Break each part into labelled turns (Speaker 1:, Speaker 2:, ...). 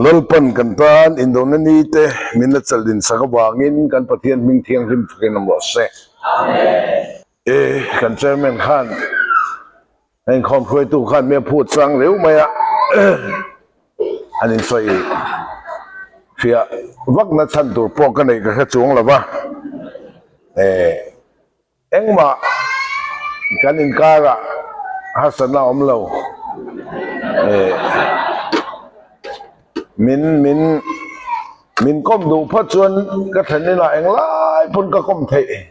Speaker 1: Lalpan kan tan indona ni te min la chalh din sak avangin kan Pathian hming thianghlim fakin awm rawh se. E, kan chairman khan a inkhawm hruaitu khan mi a phut chang reuh mai a, an insawi fiah vakna chhan tur pawh ka neih ka hre chuang lo va. E. Engmah kan inkarah harsatna a awm lo. Min min min kawm duh phawt chuan ka thlen inah englai pawn ka kawm theih.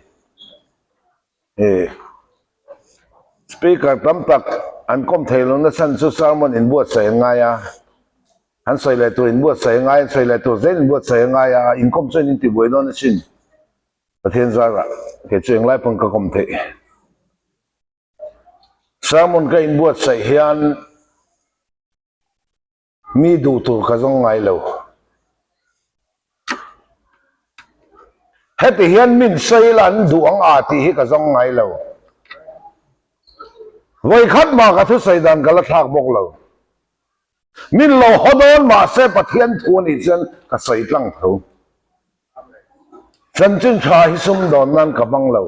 Speaker 1: Speaker tam tak an kawm thei lo nachhan chu sermon inbuatsaih an ngai a, an sawi leh tur inbuatsaih a ngai, an sawi leh tur zel inbuatsaih a ngai a, inkawm chuan in tibuai dawn asin. Pathian zarah kei chu englai pawn ka kawm theih. Sermon ka inbuatsaih hian mi duh tur ka zawng ngai lo. Heti hian min sawi la an duh ang a tih hi ka zawng ngai lo. Vawikhat mah ka thusawi dan ka la thlak bawk lo. Min lo haw dawn mahse Pathian thu a nih chuan ka sawi tlang tho. Chanchin tha hi sumdawn nan ka hmang lo.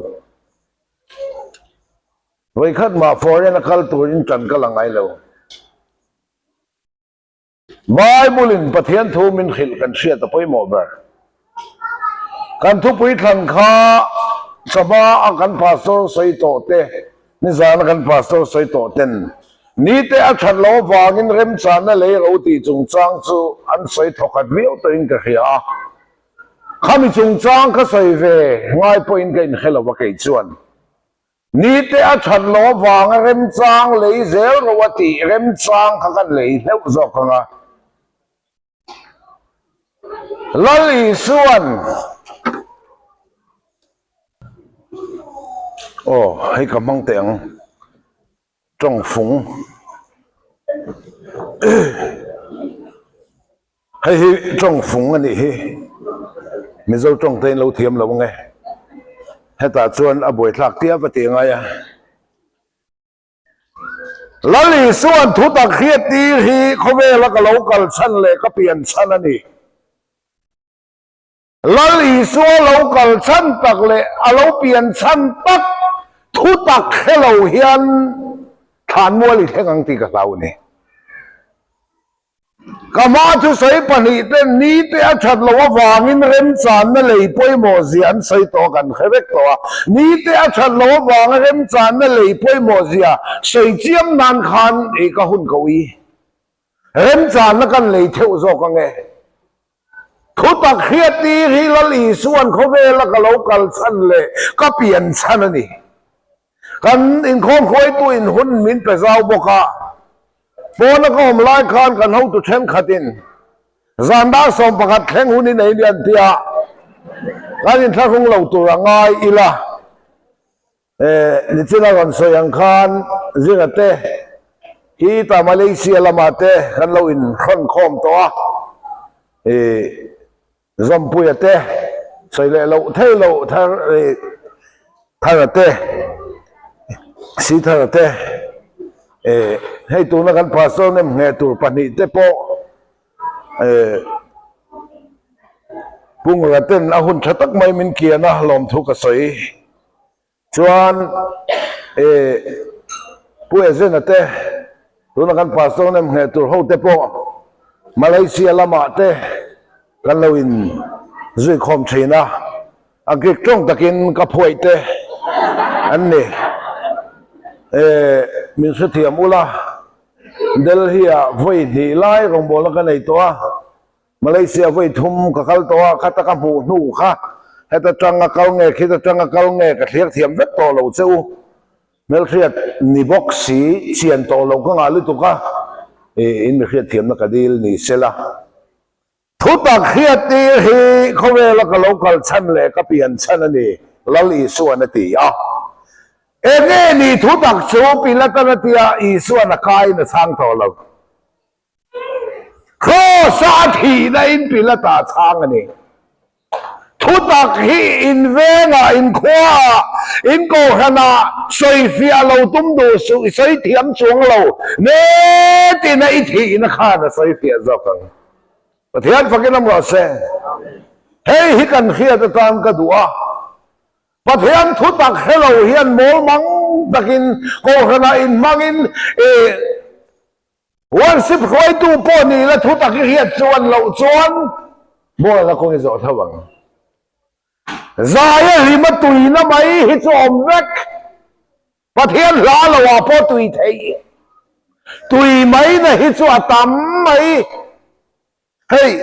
Speaker 1: Vawikhat mah foreign a kal turin tan ka la ngai lo. Bible in Pathian thu min hrilh kan hriat a pawimawh ber. Kan thupui thlan kha Sava a kan pastor sawi tawh te, nizana kan pastor sawi tawh ten nite a that loh avangin remchanna lei ro tih chungchang chu an sawi thawkhat viau tawhin ka hria a. Khami chungchang ka sawi ve ngai pawhin ka inhre lo va kei chuan. Nite a that loh avanga remchang lei zel ro a tih remchang kha kan lei hleuh zawk ang a. Lal Isuan Aw hei ka hmang teh ang tawng fung hei hi tawng fung a nih hi Mizo tawng te in lo thiam lo ang e hetah chuan a buaithlak tiap a tih a ngai a. Lal Isuan thutak hriattir hi khawvela ka lo kal chhan leh ka pian chhan a ni. Lal Isua lo kal chhan tak leh a lo pian chhan tak thutak hre lo hian thlanmual i thleng ang tih ka hlau a ni. Ka hma thusawi pahnih ten nite a that loh avangin remchanna lei pawimawh zia an sawi tawh a, kan hre vek tawh a. Nite a that loh avanga remchanna lei pawimawh zia sawi chiam nan khan i ka hun ka ui. Remchanna kan lei theuh zawk ange. Thutak hriattir hi Lal Isuan khawvela ka lo kal chhan leh ka pian chhan a ni. Kan inkhawm hruaitu in hun min pe zau bawk a, pawna ka awm lai khan kan hotu thenkhatin zan dar 11 thleng hun in ei ni an ti a, kan inthlahrung lo tur a ngai ila. Nichina rawn sawi ang khan Zira te hi ta Malaysia lamah te kan lo inhrawn khawm tawh a, Zawmpuia te sawi leh loh thei loh thar thara te si thara te hei tuna kan pastor nem ngheh tur pahnih te pawh Pungra ten a hun tha tak mai min kian a lawmthu ka sawi. Chuan e Pu Ezena te tuna kan pastor nem ngheh tur ho te pawh Malaysia lamah te kan lo in zui khawm thin a, a Greek tawng takin ka phuaih te an ni. E min hrethiam ula Delhi ah vawi hnih lai rawngbawlna ka nei tawh a. Malaysia vawi thum ka kal tawh a, khata ka hmuh hnu kha heta tanga kal nge khita tanga kal nge ka thlir thiam vek tawh lo che u. Hmelhriat ni bawk si chian tawh lo ka ngah lutuk a, in mi hriat thiamna ka dil ni sela. Thutak hriattir hi khawvela ka lo kal chhan leh ka pian chhan a ni, Lal Isuan a ti a. Enge ni thutak chu Pilatan a tia Isuan a kaiin a chhang tawh lo. Kraws-a a thihna in Pilata a chhang a ni. Thutak hi in vengah, in khuaah, in kohhranah sawifiah lo tum duh suh, i sawi thiam chuang lo, netina i thihna khan a sawifiah zawk ang. Pathian fakin awm rawh se. Hei hi kan hriat atan ka duh a. Pathian thu tak hre lo hian mawl mang takin Kohhranah inhmangin i worship hruaitu pawh ni la thu tak i hriat chuan loh chuan mawlna kawng i zawh tho ang. Zaia hlima tuina mai hi chu awm vek. Pathian hla lo ah pawh tui theih. Tui mai na hi chu a tam mai. Hei,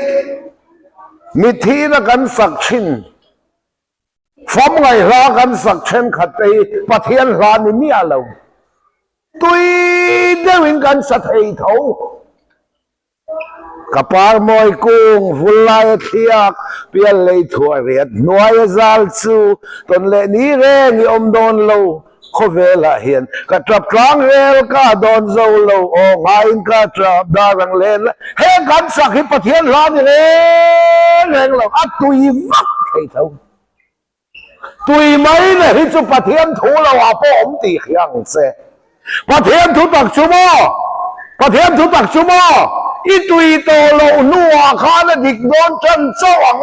Speaker 1: mitthihna kan sak thin, fam ngaihhla kan sak thenkhat te hi Pathian hla ni miah lo. Tui deuhin kan sa thei tho. Ka par mawi kung vul laia thliak, pial lei thuah riat hnuaia zal chu tawn leh ni reng i awm dawn lo. Khawvelah hian ka tap tlang rel ka dawn zo lo, aw ngaiin ka tap dar ang len la. Heng kan sak hi Pathian hla ni reng reng lo, a tui vak thei tho. Tui mai na hi chu Pathian thu lo ah pawh awm tih khi ang che. Pathian thu tak chu maw? Pathian thu tak chu maw? I tui tawh loh hnu ah khan a dik dawn tan chauh ang.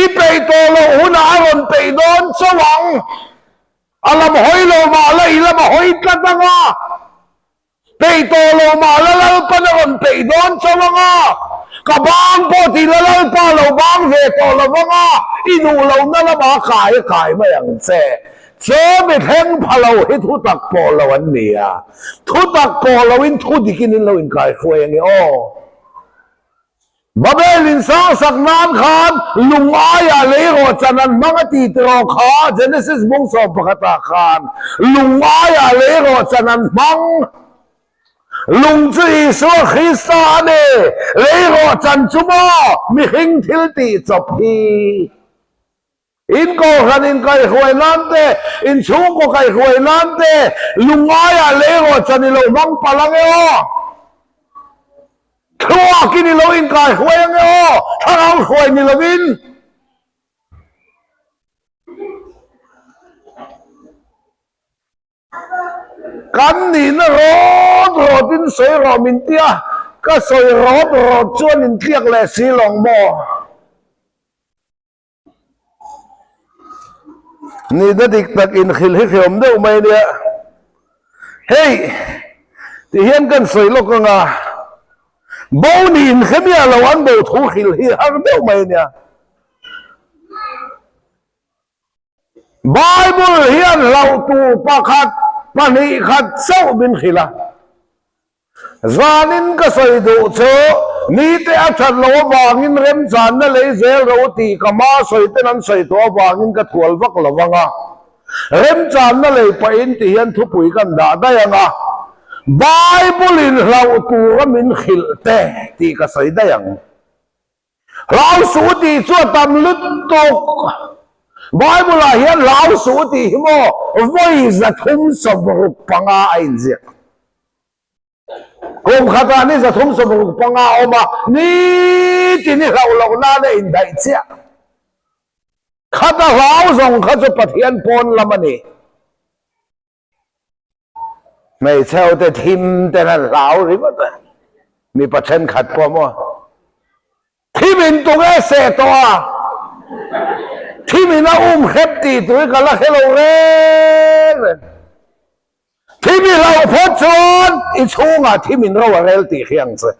Speaker 1: I peih tawh loh hunah a rawn peih dawn chauh ang. A lam hawi lo mah la i lam a hawi tlat ang a. Peih tawh lo mah la Lalpan a rawn peih dawn chauh ang a, ka bang pawh tih la Lalpa lo bang ve tawh lo vang a, i duh lohna lamah kai a kai mai ang che. Chaw mi thleng pha lo hi thu tak pawh lo an ni a, thu tak pawh loin thu dikin in lo inkaihruai a ni aw. Babel in sang sak nan khan lung aiah lei rawh chan an hmang a ti tiraw kha Genesis bung 11 ah khan lung aiah lei rawh chan an hmang. Lung chu Isua Krista a ni, lei rawh chan chu maw mihring thil tih chawp hi. In kohhran in kaihruai nan te, in chhungkaw kaihruai nan te, lungaiah lei rawh chan i lo hmang palh ang e aw. Thluakin i lo inkaihruai ang e aw, thlarau hruai ni lovin. Kan nihna rawt rawtin sawi rawh min tia, ka sawi rawt rawt chuan intliak leh si lawng maw? Nihna dik tak inhrilh hi hreawm deuh mai ania. Hei, ti hian kan sawi lawk ang a, bo nih inhre miah lo an bo thu hrilh hi har deuh mai ania. Bible hian hlauh tur pakhat, pahnih khat chauh min hrilh a. Zanin ka sawi duh chu nite a that loh avangin remchanna lei zel ro tih ka hma sawi ten an sawi tawh avangin ka thual vak lo vang a. Remchanna lei pahin ti hian thupui kan dah daih ang a, Bible-in hlauh tura min hrilh te tih ka sawi daih ang. Hlau suh tih chu a tam lutuk. Bible-ah hian hlau suh tih hi maw vawi 365 a inziak. Kum khatah ni 365 a awm a, nitin i hlauh loh nan a indaih chiah. Khata hlau zawng kha chu Pathian pawn lam a ni. Hmeichhe hote thim ten an hlau ringawt a, mipa thenkhat pawh maw thim in tung e seh tawh a, thim in a um hrep tih tur hi ka la hre lo reng reng. Thim i hlauh phawt chuan i chhungah thim in ro a rel tih hi ang che.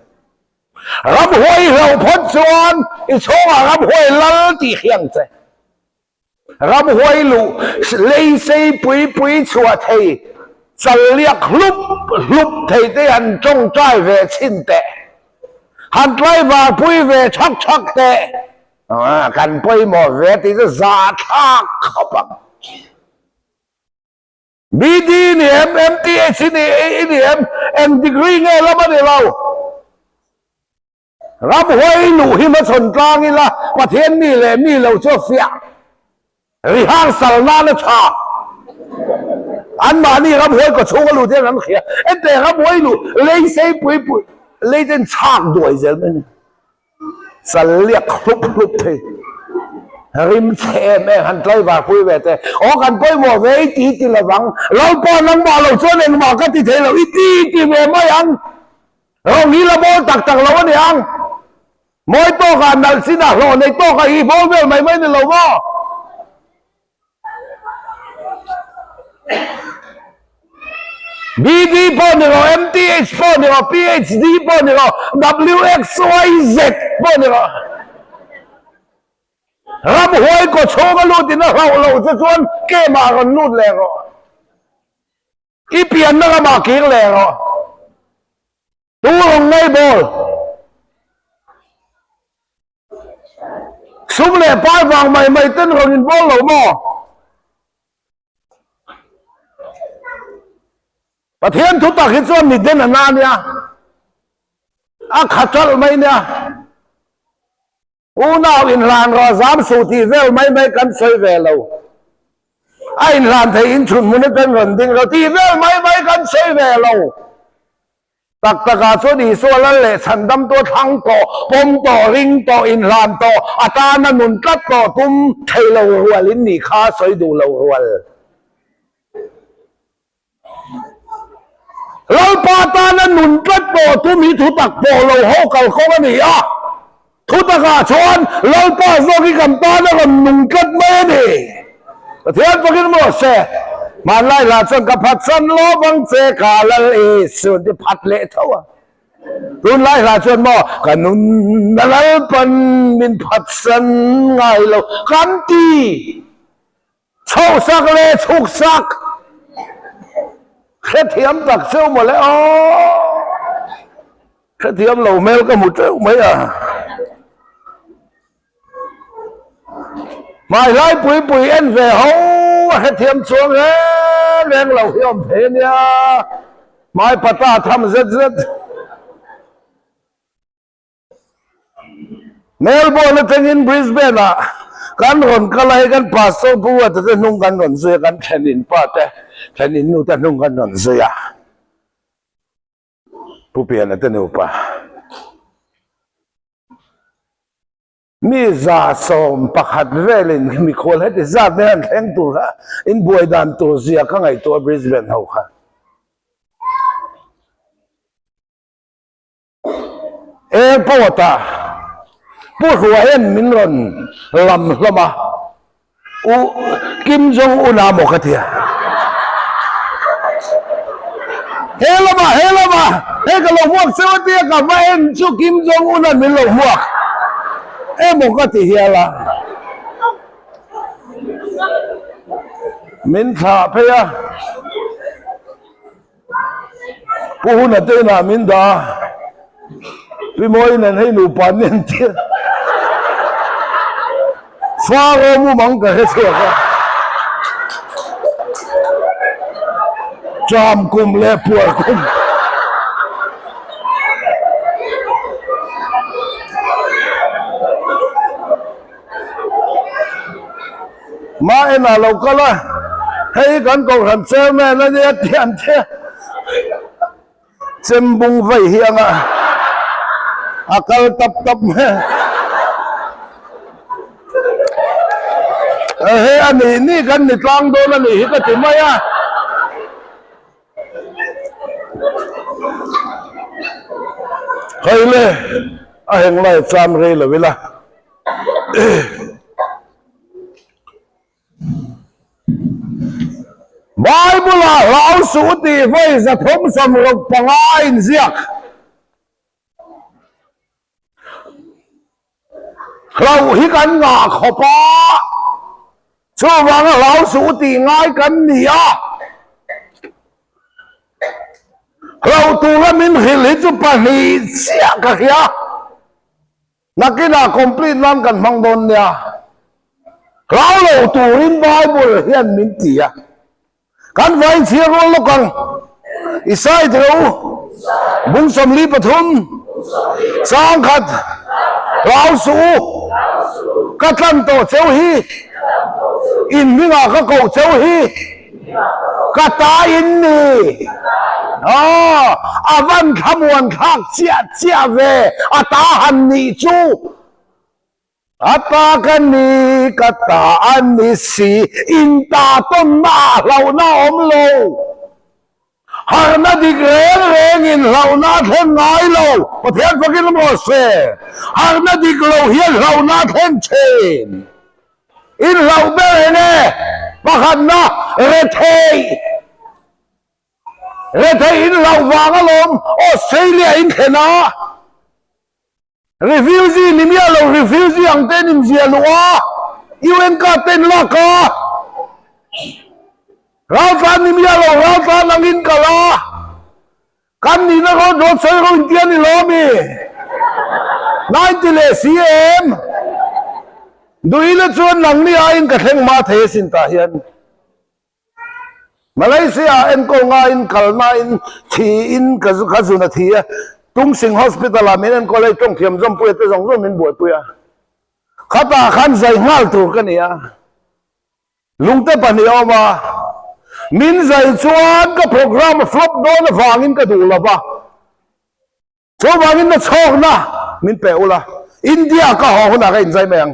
Speaker 1: Ramhuai i hlauh phawt chuan i chhungah ramhuai lal tih hi ang che. Ramhuai luh lei sei pui pui chhuah thei, chal liak hlup hlup thei te han tawngtai ve chhin teh. Han tlaivar pui ve thak thak teh. Kan pawimawh ve tih chu zahthlak khawp ang. BD i ni em? MTH i ni i ni em? Eng degree nge lam a ni lo? Ramhuai luh hi hmachhawn tlang ila Pathian mi leh mi lo chu a fiah. Rehearsal nan a tha. Anmahni ramhuai kaw chhunga lut hian an hria. Enteh ramhuai luh lei sei pui pui lei ten chhak duai zel mai a ni. Chal liak hlup hlup thei. Rim chhe em em han tlaivar pui ve te. Aw kan pawimawh ve i ti ti lovang. Lalpa nangmah lo chuan engmah ka ti thei lo i ti ti ve mai ang. Rawng hi la bawl tak tak lo a ni ang. Mawi tawkah nalh chinah hlawh nei tawkah i bawl vel mai mai ni lo maw? BD pawh ni rawh, MTH pawh ni rawh, PHD pawh ni rawh, WXYZ pawh ni rawh. Ramhuai kaw chhunga lut in a hlauh loh che chuan kemah rawn lut leh rawh. I pianna ramah kir leh rawh. Tu rawn ngei bawl. Sum leh pai vang mai mai ten rawn in bawl lo maw? Pathian thu tak hi chuan mi den a na nia. A kha ṭalh mai nia. Unau inhlan rawh zam suh tih vel mai mai kan sawi ve lo. A inhlan thei in chhun hmun aṭang rawn ding rawh tih vel mai mai kan sawi ve lo. Tak takah chuan Isua lal leh chhandam tu a thlang tawh, pawm tawh, ring tawh, inhlan tawh, a tana nun tlat tawh tum thei lo rual in nih kha sawi duh lo rual. Lalpa tana nun tlat tawh tum hi thutak pawh lo ho kalkawng a ni a. Thutakah chuan Lalpa zawk hi kan tana rawn nung tlat mai a ni. Pathian fakin maw se, hmanlai hla chuan ka phatsan lovang che ka Lal Isu an ti phat leh tho a. Tunlai hla chuan maw ka nun a Lalpan min phatsan ngai lo kan ti. Chhohsak leh chhuksak hrethiam tak cheu mawle aw. Hrethiam lo hmel ka hmu teuh mai a. Hmaihlai pui pui en ve ho a hrethiam chuang reng reng lo hi awm thei a nia. Hmai pata tham zet zet. Melbourne atangin Brisbane ah kan rawn kal a, hei kan pastor Pu Ruata te hnung kan rawn zui a, kan thlenin pa te, thlenin nu te hnung kan rawn zui a, Pu Piana te nupa. Mi 111 velin mikhual heti zat mai han thleng tur kha inbuai dan tur zia ka ngaihtuah a Brisbane ho kha. Airport ah Pu Hrua hian min rawn lam hlawm a, U Kim Jong Un a maw ka ti a. He lamah, he lamah, hei ka lo hmuak cheu a tia ka va en chu Kim Jong Un an min lo hmuak emaw ka ti hial a. Min thlah phei a. Pu Huna te inah min dah a, Pi Mawi nen hei nupa an nen tir. Faro mumang ka hre chhuak a. Ṭam kum leh puar kum. Mah enah lo kal a, hei kan kohhran chairman a nia tih an ti a, chembung vei hi anga a kal tap tap mai a. He a nih nih kan ni tlang dawn a nih hi ka ti mai a. Hei le a heng lai cham rei lo ila. Bible-ah hlau suh tih vawi 365 a inziak. Hlauh hi kan ngah khawp a, chuvanga hlau suh tih ngai kan ni a. Hlauh tura min hrilh hi chu pahnih chiah ka hria. Nakinah complete nan kan hmang dawn nia. Hlau lo turin Bible hian min ti a. Kan vain chhir rual lawk ang. Isai ti rawh u. Bung 43 chang khat hlau suh u. Ka tlan tawh cheu hi. In hmingah ka koh cheu hi. Ka ta in ni. Aw, a van thlamuan thlak chiah chiah ve, a ta han nih chu. A ta ka ni, ka ta a ni si, in ta tawnna ah hlauhna a awm lo. Harhna dik reng rengin hlauhna a thlen ngai lo. Pathian fakin awm rawh se. Harhna dik lo hian hlauhna a thlen thin. In hlauh ber eng e? Pakhatna, retheih. Retheih in hlauh vang alawm Australia in thlen a. Refugee ni miah lo, refugee ang te an inziah luh a, UN card te an lak a, raltlan ni miah lo, raltlan angin kal a, kan nihna rawt rawt sawi ro intia ni lo ami? 90 leh CM Duhina chuan nangni aiin ka thleng hma thei asin tah hian. Malaysia enkawl ngaiin kalnain thiin ka ka zun a thi a, Tungsing Hospital ah min enkawl a, i tawng thiam zawmpui a te zawng zawng min buaipui a. Khatah khan zai nghal tur ka ni a, lungte pahnih a awm a, min zai chuan ka program a flop dawn avangin ka duh lo va. Chuvangin na chhawkna min pe ula, India ka haw hunah ka inzai mai ang.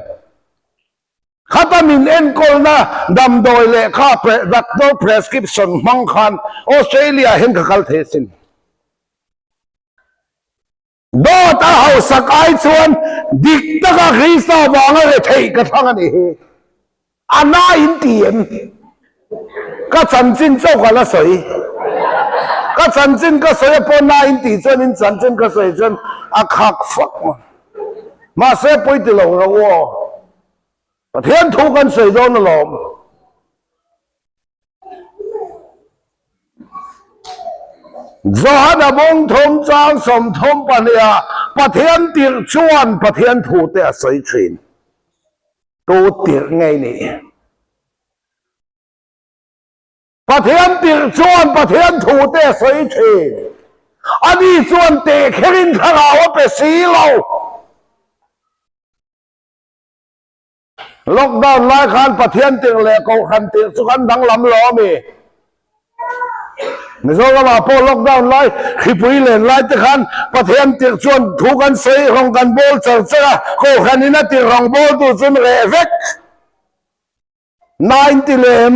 Speaker 1: Khata min enkawlna damdawi lehkha doctor prescription hmang khan Australia hian ka kal thei asin. Dawt a hausak ai chuan dik taka Krista vanga retheih ka thlang a nih hi. A na in ti em? Ka chanchin chauh ka la sawi. Ka chanchin ka sawi a pawh na in tih chuan in chanchin ka sawi chuan a khak fak mai. Mahse pawi ti lo ro aw. Pathian thu kan sawi dawn alawm. Johana bawng thum chang 30 pahniha Pathian tirh chuan Pathian thu te a sawi thin. Tu tirh ngei ni. Pathian tirh chuan Pathian thu te a sawi thin. Ani chuan teh kherin thlarau a pe si lo. Lockdown lai khan Pathian tirh leh Kohhran tirh chu kan danglam lo a mi. Mizoramah pawh lockdown lai hripui len lai te khan Pathian tirh chuan thu kan sawi rawng kan bawl char char a, Kohhran in a tirh rawng bawl tur chuan reh vek. 90 lem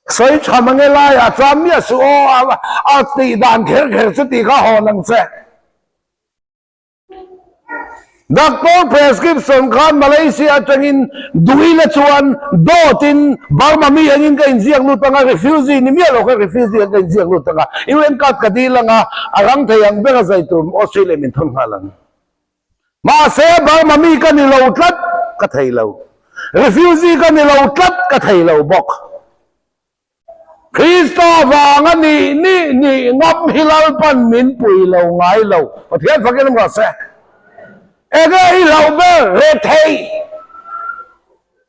Speaker 1: sawi tha mange laiah chuan miah suh aw a tih dan kher kher chu tih kha hawn ang che. Doctor prescription khan Malaysia atangin duhila chuan dawtin Burma mi angin ka inziak lut anga, refugee ni miah lo kha refugee ang ka inziak lut anga, UN card ka dil anga, a rang thei ang ber a zai tur Australia min thawn nghal ang. Mahse Burma mi ka ni lo tlat ka thei lo. Refugee ka ni lo tlat ka thei lo bawk. Krista vanga nih nih nih ngam hi Lalpan min pui lo ngai lo. Pathian fakin awm rawh se. Enge i hlauh ber? Rethei.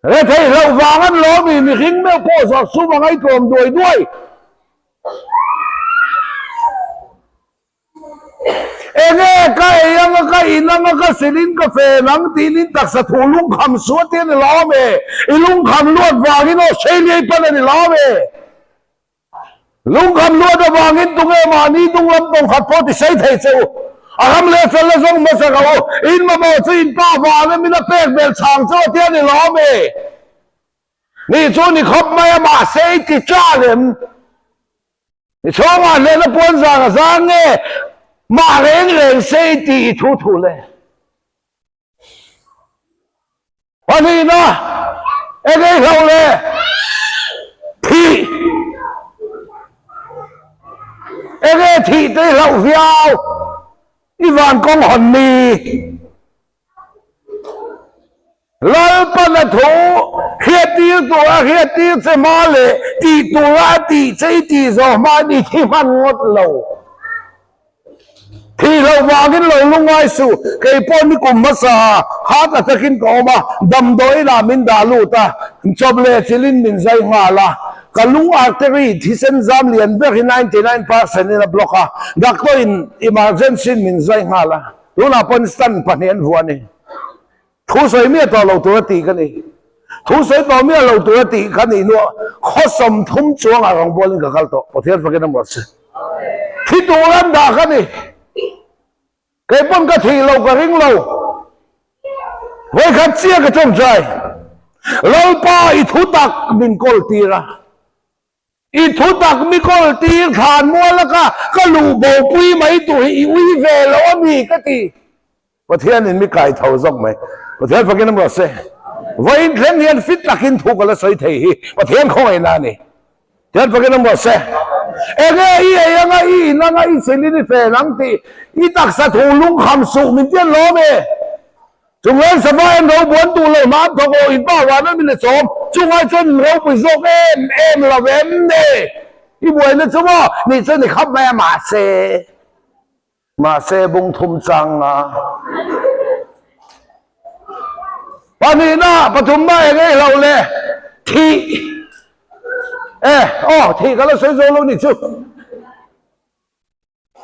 Speaker 1: Rethei hlauh vang an lo mi mihring meuh pawh zawh sum a ngaihtlawm duai duai. Enge ka ei anga ka in anga ka silin ka fen ang tiin in taksa thu lungkham suat hi a ni lawm e. I lungkham luat vangin Australia i pan a ni lawm e. Lungkham luat avangin tunge mahni dung lam tawng khat pawh ti sei thei che u. A ram leh fel la zawng hmasa ka u. In mamawh chu in pa vang em in a pek bel chhang chu a ti a ni lawm e. Ni chu ni khawp mai a mahse i ti tan em. I chhungah hlehna puan zang a zang nge mah reng reng se i tih i thu thu le. Pahnihna, eng ei hloh le thih. Eng e thih te i hloh viau i van kawng hawn ni. Lalpana thu hriattir tura hriattir che hma leh tih tura a tih che i tih zawh hma in i thi hman ngawt lo. Thih loh vangin lo lungngai suh, kei pawh ni kum hmasa heart attack in ka awm a, damdawi inah min dah lut a, chawp leh chilhin min zai nghal a, ka lung artery thisen zam lian ber hi 99% in a block a, doctor in emergency in min zai nghal a, tunah pawn stent pahnih an vuah a ni. Thu sawi miah tawh lo tur a tih ka ni. Thu sawi tawh miah lo tur a tih ka nih hnuah khaw 30 chuangah rawngbawlin ka kal tawh. Pathian fakin a mawrh che. Thi tur an dah ka ni. Kei pawn ka thih lo ka ring lo. Vawikhat chiah ka tawngtai. Lalpa i thu tak min kawl tir a. I thutak mi kawl tir thlan mual a ka ka luh bo pui mai tur hi i ui ve lo a mi ka ti. Pathian in mi kai tho zawk mai. Pathian fakin awm rawh se. Vawiin thleng hian fit takin thu ka la sawi thei hi Pathian khawngaihna a ni. Pathian fakin awm rawh se. Enge i ei anga i in anga i chilin i fen ang tih i taksa thu lungkham suh min tian lawm e. Chunglen sava en ro buan duh lo hna an thawk lo in pa van an min a chawm. Chungai chuan in ropui zawk em em lo em ni? I buaina chu maw? Nih chuan i khap mai a mahse mahse bung thum chang a. Pahnihna pathumna eng ei lo le thih e aw thih ka la sawi zo lo nih chu.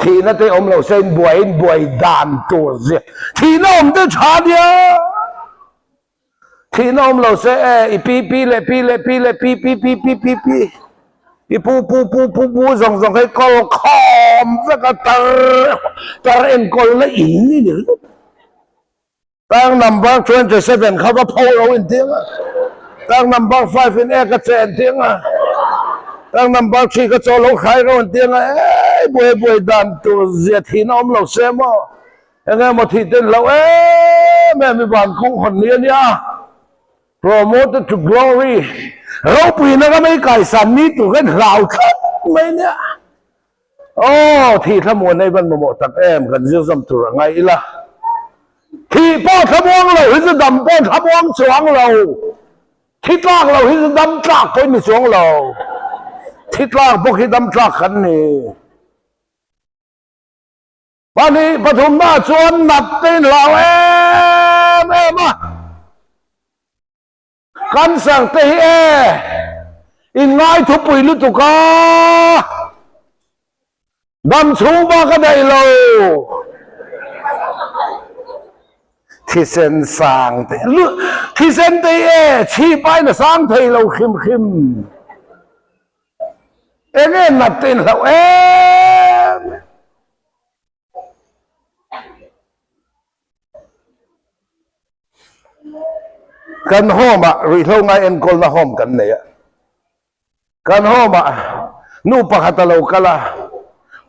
Speaker 1: Thihna te awm lo se in buai in buai dan tur zia thihna awm te tha nia. Thihna awm lo se e i pi pi leh pi leh pi leh pi pi pi pi pi pi i pu pu pu pu pu zawng zawng hei kawl khawm vek a tar tar enkawl na in ni ni ringawt. Tang number 27 kha va pho lo in tih anga, tang number 5 in ek a che an tih anga, tang number 3 kha chaw lo khai ro an tih anga, ei buai buai dan tur zia thihna awm lo se maw, enge maw thih ten hlauh em em i van kawng hawn ni a nia, promoted to glory, ropuina ram ei kaisan ni tur khan hlau tlat mai nia. Aw, thih thlamuan ei van mamawh tak em, kan zir zawm tur a ngaih ila. Thih pawh thlamuang lo hi chu dam pawh thlamuang chuang lo. Thi tlak lo hi chu dam tlak pawh ni chuang lo. Thi tlak bawk hi dam tlak kan ni. Pahnih pathumna chuan nat te in hlau em em a. Cancer te hi e in ngai thupui lutuk a, dam chhung bak a daih lo. Thisen sang te thisen te hi e chhip aiin a sang thei lo hrim hrim. Enge nat te in hlauh em? Kan home ah ruihhlo ngai enkawlna home kan nei a, kan home ah nu pakhat a lo kal a,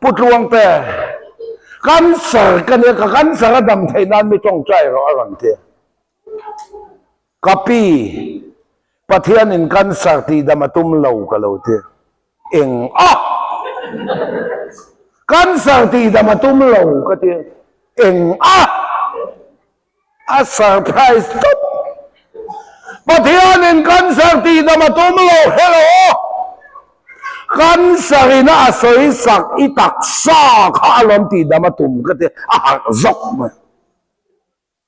Speaker 1: Pu Tluangte, cancer ka nia, ka cancer a dam theih nan mi tawngtai rawh a rawn ti a. Ka pi, Pathianin cancer tihdam a tum lo ka lo ti a. Eng a! Cancer tihdam a tum lo ka ti a. Eng a! A surprise tawp. Pathianin cancer tihdam a tum lo hello. Cancer in a sawi sak i taksa kha a lawm tihdam a tum ka ti a harh zawk mai.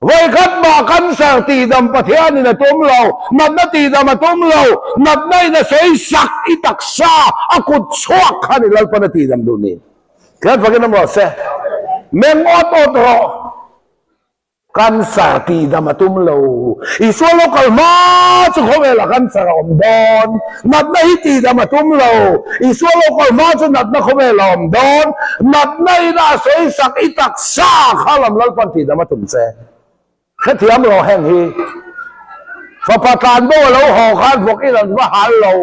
Speaker 1: Vawikhat mah cancer tihdam Pathianin a tum lo, natna tihdam a tum lo, natna in a sawi sak i taksa a kut chhuak kha ni Lalpan a tihdam duh ni. Thian fakin awm rawh se. Meng awt awt rawh. Cancer tihdam a tum lo. Isua lo kal hma chu khawvelah cancer a awm dawn. Natna hi tihdam a tum lo. Isua lo kal hma chu natna khawvel a awm dawn. Natna in a sawi sak i taksa kha lam Lalpan tihdam a tum che. Hrethiam rawh heng hi. Fapa tlan bo a lo haw khan vawk in an va hal lo.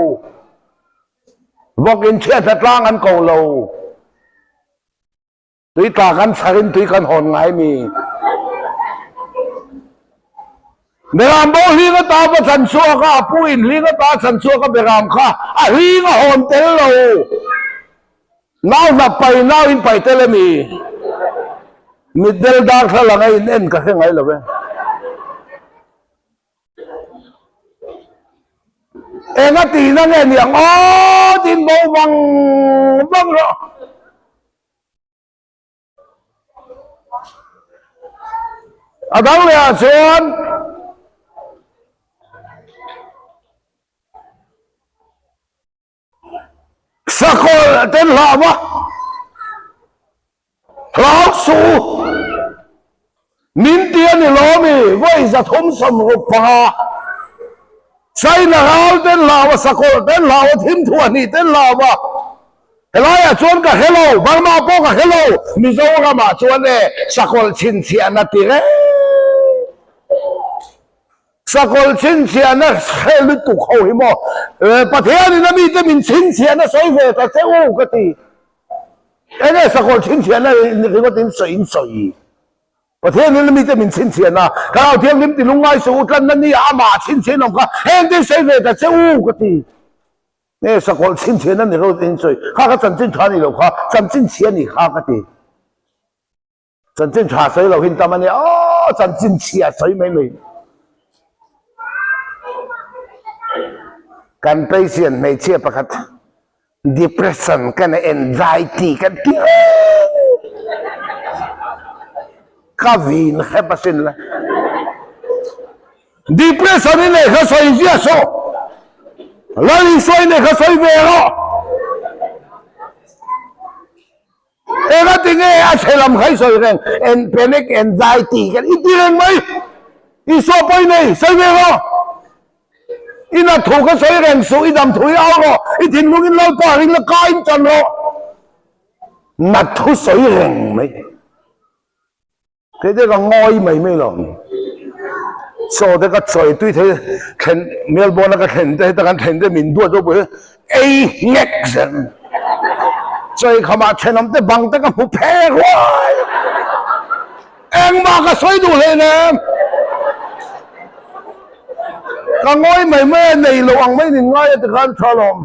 Speaker 1: Vawk in chhiatna tlang an ko lo. Tui tla kan chhar in tui kan hawn ngai mi. Beram bo hling ata va chan chhuak a, a pu in hling ata chan chhuak a beram kha a hling a hawn tel lo. Nau hnap pai nau in pai tel emi? Mitdel darthlalang a in en ka hre ngai lo e. Enga tihna nge niang aw tiin bo vang vang rawh. A dang leh ah chuan Sakawlh ten hlau a, hlau suh u. Min ti a ni lo mi, vawi 365. China ral ten hlau a, sakawlh ten hlau a, thim thuahhnih ten hlau a. Helaiah chuan ka hre lo, Burma pawh ka hre lo, Mizoramah chuan e sakawlh chhinchhiahna ti reng. Sakawlh chhinchhiahna hre lutuk ho hi maw Pathianin a mite min chhinchhiahna sawi ve ta che u ka ti. Enge sakawlh chhinchhiahna ringawt in sawi in sawi. Pathianin a mite min chhinchhiahna Thlarau Thianghlim ti lungngai suh u tlanna ni ah amah a chhinchhiah in awm kha heng te sawi ve ta che u ka ti. Nge sakawlh chhinchhiahna ni ringawt in sawi kha kha chanchin tha ni lo kha chanchin chhia ni kha ka ti. Chanchin tha sawi lo hin tam a nia aw chanchin chhia sawi mai mai. Kan patient hmeichhia pakhat depression kan anxiety kan ti reng ka vin hrep asin le. Depression i nei kha sawi ziah suh. Lal Isua i nei kha sawi ve rawh. Enga tinge a chhe lam kha i sawi reng? En panic anxiety kan i ti reng mai. Isua pawh i nei, sawi ve rawh. I nat thu kha sawi reng suh, i dam thu i au rawh, i thinlung in Lalpa ring la ka in chan rawh. Nat thu sawi reng mai. Kei te ka ngawi mai mai lo. Chaw te ka chawi tui thei thlen Melbourne a ka thlen te heta kan thlen te min duat ropui hi ei nghek zel. Chawi khamah thenawm te bang te ka hmu phe ruai. Engmah ka sawi duh hlei nem. Ka ngawi mai mai a nei lo ang mai nin ngai a tikhan tha lawm.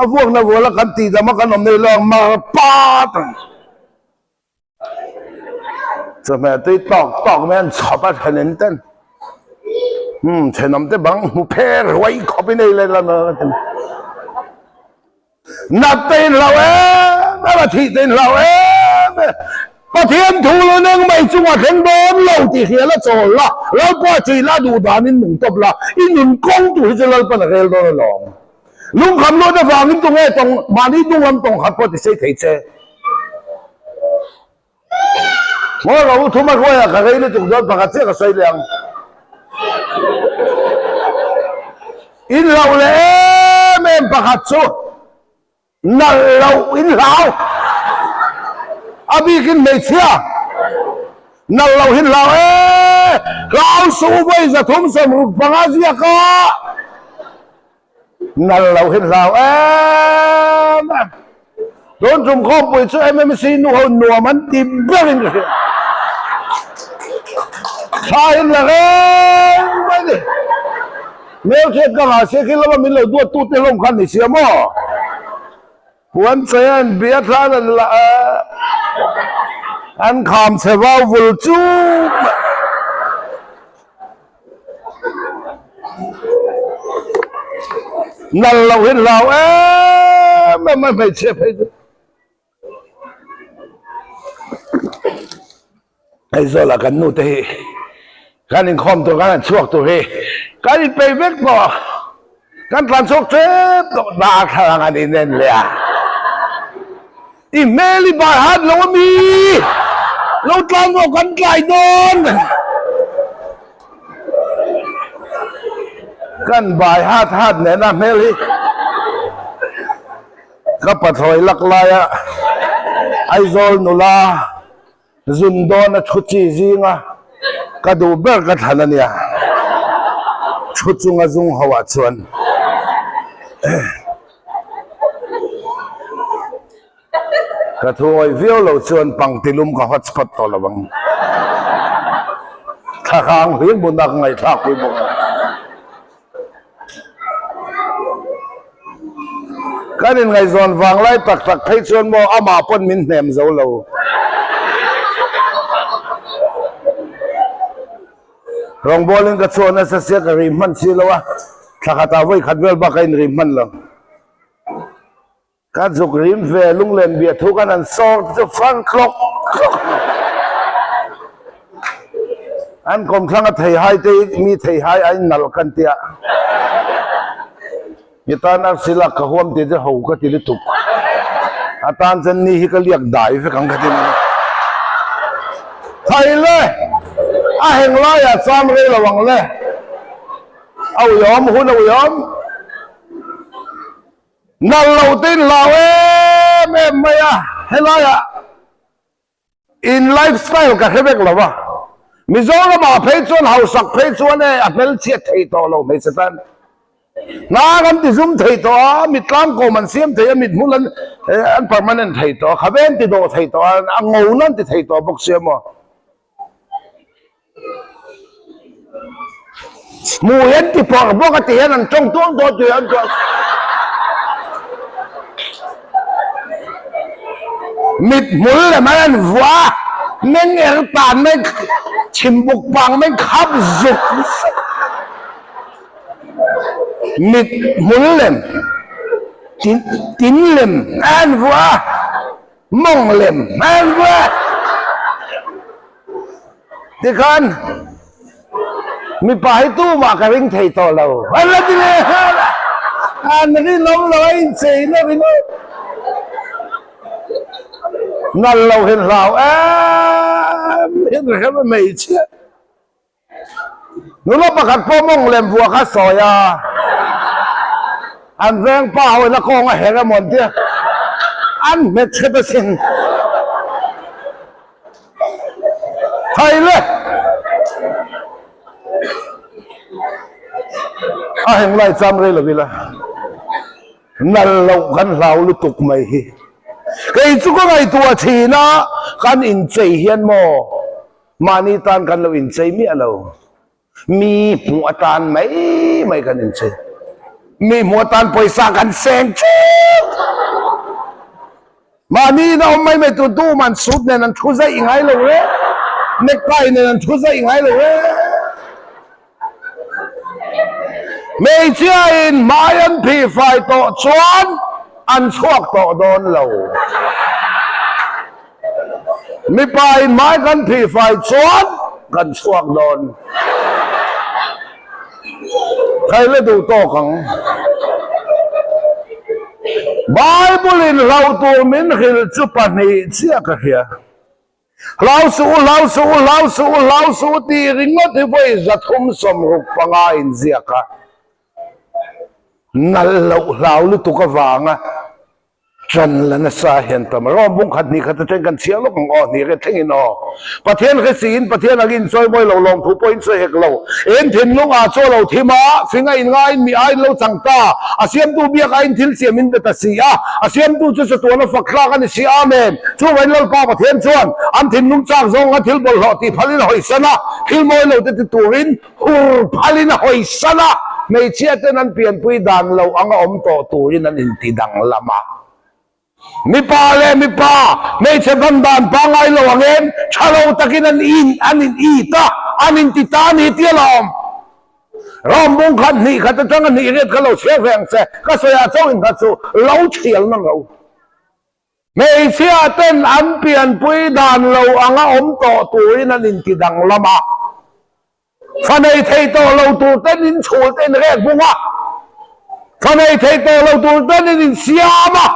Speaker 1: A vuakna vuala kan tihdam a kan awm nei lo ang mar pat ang. Chawhmeh tui tawk tawk mai an chhawp a thenin ten umm thenawm te bang hmu pher ruai khawp in ei leh lam a ti nat te in hlau em em a thih te in hlau em em Pathian thu lo neng mai chungah thleng dawn lo tih hria la chawl la Lalpa chei la duh danin nung tawp la i nun kawng tur hi chu Lalpan a rel dawn alawm. Lungkham luat avangin tunge tawng mahni hnung lam tawng khat pawh ti sei thei che. Maw ro thum a hruai a ka rei lutuk dawn pakhat chiah ka sawi leh ang. In hlauh leh em em pakhat chu nalh loh in hlau. A bikin hmeichhia nalh loh hin hlau e hlau suh vawi 365 ziak a. Nal lo hi hlau em em. Tun tum khawmpui chu MMC nu ho nuam an ti ber in ka hria. Tha in la reng mai ni. Hmelhriat ka ngah sia khi lama min lo duat tu te hlawm khan ni sia maw. Puan chei a in bia thlan an la a, an kham chhe vau vul chuk mai. Nal lo hi hlau em em mai hmeichhia phei chu. Aizawl ah kan nu te hi kan inkhawm tur kan han chhuak tur hi kan inpeih vek tawh kan tlan chhuak tep tawh darthlalang an inen leh a i hmel i bar hat lo ami lo tlan rawh kan tlai dawn kan bai hat hat nena hmel hi ka pathlawi lak laia Aizawl nula Zun dawn a thu chi zinga ka duh ber ka thlan a nia. Thu chunga zung ho ah chuan ka thu awih viau lo chuan pangtilum ka hotspot tawh lo ang. Thlahrang hlir buna ka ngaihthlak pui bawk a. Kan inngaihzawn vang lai tak tak phei chuan maw amah pawn min hnem zo lo. Rawngbawlin ka chhuah nasa sia ka ri hman si lo a, thla khatah vawi khat vel bak ka inri hman lo. Ka zuk rim ve lunglen bia thu kan an sawr te chu fan tlawk tlawk an kawmthlang a thei hai te hi mi thei hai a in nalh kan tia mi tan arsi lak ka huam tih te ho ka ti lutuk a tan chuan ni hi ka liak dai vek ang ka ti mai thai le a heng laiah cham rei lo ang le a uiawm hun a uiawm. Nalh lo te in hlau em em mai a, helaiah in lifestyle ka hre vek lo va. Mizoramah phei chuan hausak phei chuan e a hmelchhiat thei tawh lo hmeichhe tan. Hna kan ti zum thei tawh a, mit tlangkawm an siam thei a, mit hmul an an permanent thei tawh a, khabe an ti dawh thei tawh a, a ngona an ti thei tawh bawk sia maw. Hmui an ti pawrh bawk a ti hian an tawng tuang dawn tih an tuah. Mit hmul lem an an vuah a, meng er tan mai chhim buk pang mai khap zuk zuk. Mit hmul lem, tin lem an vuah a, mawng lem an vuah a. Tikhan mipa hi tumah ka ring thei tawh lo. An la ti leh nghal a, an rinawm lo a incheina ringawt. Nal lo hin hlau em hin hrem a hmeichhia. Nula pakhat pawh mawng lem vuah kha sawi a, an veng pa ho in a kawng a her emaw an tia, an hmet hrep asin. Thai le! A heng lai cham rei lo ila, nal loh kan hlau lutuk mai hi. Kei chu ka ngaihtuah thin a, kan inchei hian maw Mahni tan kan lo inchei miah lo. Mi hmuh atan mai mai kan inchei. Mi hmuh atan pawisa kan seng teuh. Mahni in a awm mai mai tur duhman suit nen an thu zaih ngai lo e. Necktie nen an thu zaih ngai lo e. Hmeichhia in hmai an phih fai tawh chuan an chhuak tawh dawn lo. Mipa in hmai kan phih fai chuan kan chhuak dawn. Khaile duh tawk ang. Bible in hloh tur min hrilh chu pahnih chiah ka hria. Hlau suh u, hlau suh u, hlau suh u, hlau suh u tih ringawt hi vawi 365 inziak a, nalh loh hlau lutuk avanga ṭan la nasa hian tam a. Rawm bung khat hnih khat atang kan chhiar lawk ang aw, hnih riat thlengin aw. Pathian hre siin Pathian angin chawimawi lo lawmthu pawhin sawi hek lo. En thinlung ah chaw lo thim a, fing a inngaiin mi aiin lo chang ta. A siamtu biak aiin thil siam in bet a si a, a siamtu chu chatuan a fak thlak a ni si. Amen. Chuvangin Lalpa Pathian chuan an thinlung chak zawnga thil bawlhhlawh tih phalin a hawisan a, thil mawi lo te ti turin hur phalin a hawisan a, hmeichhia ten an pianpui dan lo anga awm tawh turin an inti danglam a. Mipa leh mipa, hmeichhe hman dan pangngai lo angin tha lo takin an in an in it a, an inti ta a ni tih a la awm. Ram bung khat hnih khat atanga hnih riat kha lo chhiar ve ang che, ka sawi ah chauh in kha chu lo thial na lo. Hmeichhia ten an pianpui dan lo anga awm tawh turin an inti danglam a. Fa nei thei tawh lo tur ten in chhul te in rek bung a, fa nei thei tawh lo tur ten in insiam a,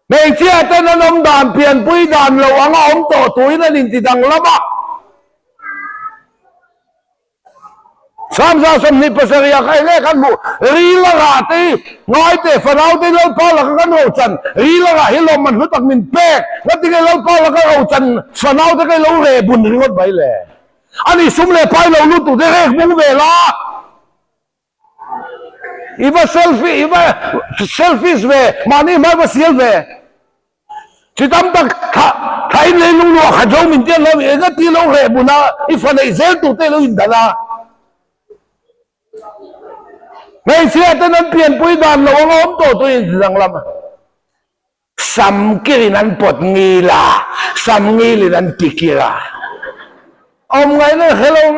Speaker 1: hmeichhia ten an awm dan pianpui dan lo anga awm tawh turin an inti danglam a. 27 ah kha enge kan hmuh? Ril a rah te hi ngai teh fanau te Lalpa laka kan rochan ril a rah hi lawmman hlu tak min pek ngatinge Lalpa laka rochan fanau te kha i lo reh bun ringawt mai le. Ani sum leh pai lo lut tur te rek bung ve la. I va selfie i va selfish ve mahni hmai va sial ve. Chi tam tak thla thla in lei lung luah khat zo min tiang lo enga ti lo reh bun a i fa neih zel tur te lo in dan a. Hmeichhia ten an pianpui dan lo anga awm tawh tuin in ti danglam a. Sam kirin an pawt ngil a, sam ngilin an ti kir a. Awm ngaihna hre lo reng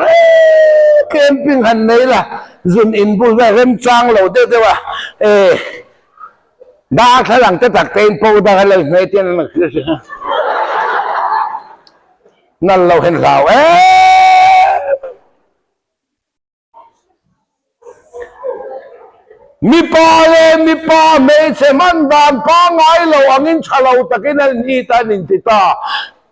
Speaker 1: camping han nei la, zun in bul vel remchang lo deuh deuh a, e darthlalang te tak te in powder a lo hmeh te an nal lo hen hlau em. Mipa leh mipa hmeichhe hman dan pangngai lo angin tha lo takin an inhit a, an inti ta.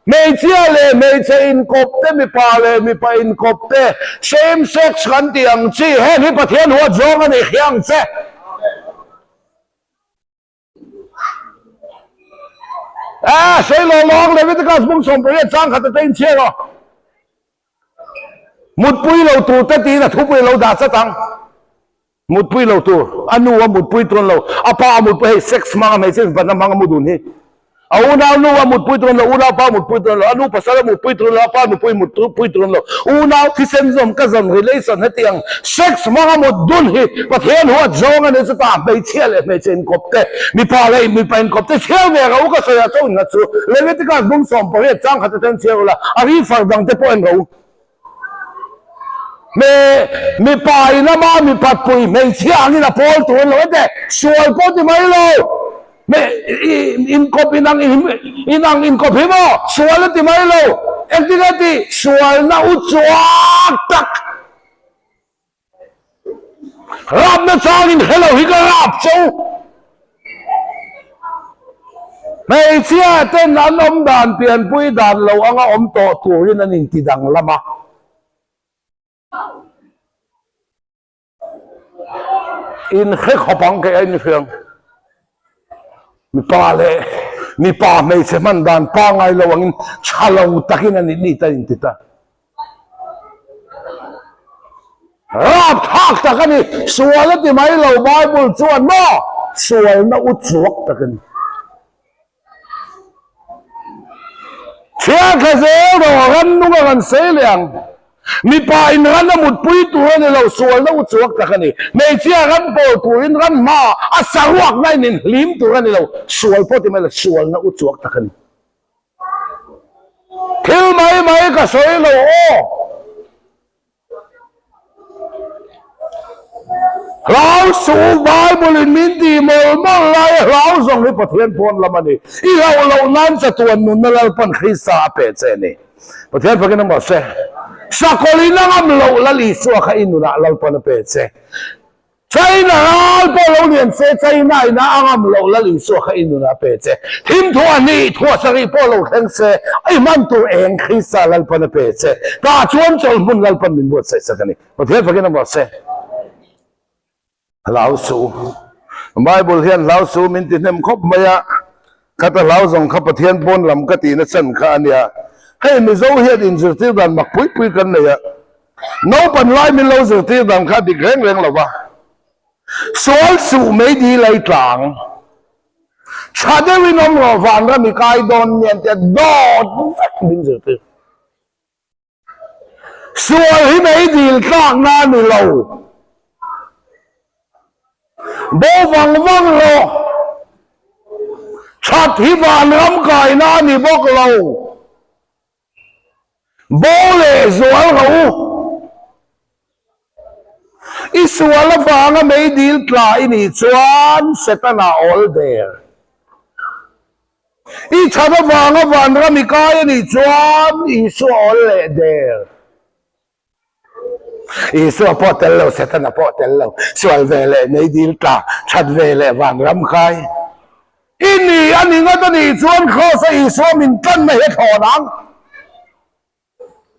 Speaker 1: Hmeichhia leh hmeichhe inkawp te, mipa leh mipa inkawp te, same sex kan tih ang chi, heng hi Pathian huat zawng a nih khi ang che. A, sawi lawng lawng Leviticus bung 18 chang khat ata inchhiar aw. Mutpui lo tur te tiin a thupui a lo dah chat ang. Mutpui lo tur, a nu a mutpui tur an lo, a pa a mutpui, hei sex hmang a hmeichhe inpatna hmang a mu dun hi. A unau nu a mutpui tur an lo, unau pa a mutpui tur an lo, a nu pasal a mutpui tur an lo, a pa nupui mutpui tur an lo, unau thisen zawm ka zawm relation hetiang sex hmang a mut dun hi Pathian huat zawng a ni chutah hmeichhia leh hmeichhe inkawp te, mipa leh mipa inkawp te chhiar ve ro ka sawi ah chaw innghat chu Leviticus bung 18 chang khat atang chhiar ula a ri far dang te pawh en ro. Me mipa in ama mipat pui hmeichhia angin a pawl tur an lo ente sual pawh ti mai lo me inkawp inang inang inkawp hi maw sual a ti mai lo engtin nge tih sualna u chuak tak Rapna changin hello hi ka rap che u. Hmeichhia ten an awm dan pianpui dan lo anga awm tawh turin an inti danglam a. Inhre khawp ang kei a inhriang. Mipa leh mipa hmeichhe hman dan pangngai lo angin tha lo takin a nih ni ta inti ta. Rapthlak tak a ni, sual a ti mai lo Bible chuan maw sualna u chuak tak a ni. Chhiarthla zel rawh, rannung a rawn sei leh ang. Mipa in ran a mutpui tur a ni lo, sualna u chuak tak a ni. Hmeichhia ran pawl turin ran hma a saruakna in inhlim tur a ni lo, sual pawh ti mai lo, sualna u chuak tak a ni. Thil mai mai ka sawi lo aw. Hlau suh Bible in min tih mawlh mawlh lai a hlau zawng hi Pathian pawn lam a ni. I hlauh loh nan chatuan nunna Lalpan Krista a pe che a ni. Pathian fakin a mawh se. Sakawlh in a ngam loh Lal Isua kha i nunah Lalpan a pe che. China ral pawh lo lian se China in a angam loh Lal Isua kha i nunah a pe che. Thim thuah hnih thuah sarih pawh lo thleng se i hman tur eng Krista Lalpan a pe che. Tah chuan chawlhmun Lalpan min buatsaih sak a ni. Pathian fakin a mawh se. Hlau suh. Bible hian hlau suh min ti hnem khawp mai a, khata hlau zawng kha Pathian pawn lam ka tihna chan kha a nia. Hei Mizo hian inzirtir dan mak pui pui kan nei a. Naupan lai min lo zirtir dan kha dik reng reng lo va, sual suh mei dil ei tlang, tha deuhin awm rawh vanram i kai dawn nia an tia dawt vek min zirtir. Sual hi mei dil tlakna a ni lo, bo vang vang rawh, that hi vanram kaina a ni bawk lo. Bo leh zual rawh u. I sual avanga meidil tla i nih chuan Setana awl der. I that avanga vanram i kai a nih chuan Isua awl leh der. Isua pawh tel lo, Setana pawh tel lo, sual ve leh meidil tla, that ve leh vanram kai. I ni a ni ngawt a nih chuan Kraws a Isua min tlanna hi a thlawn ang.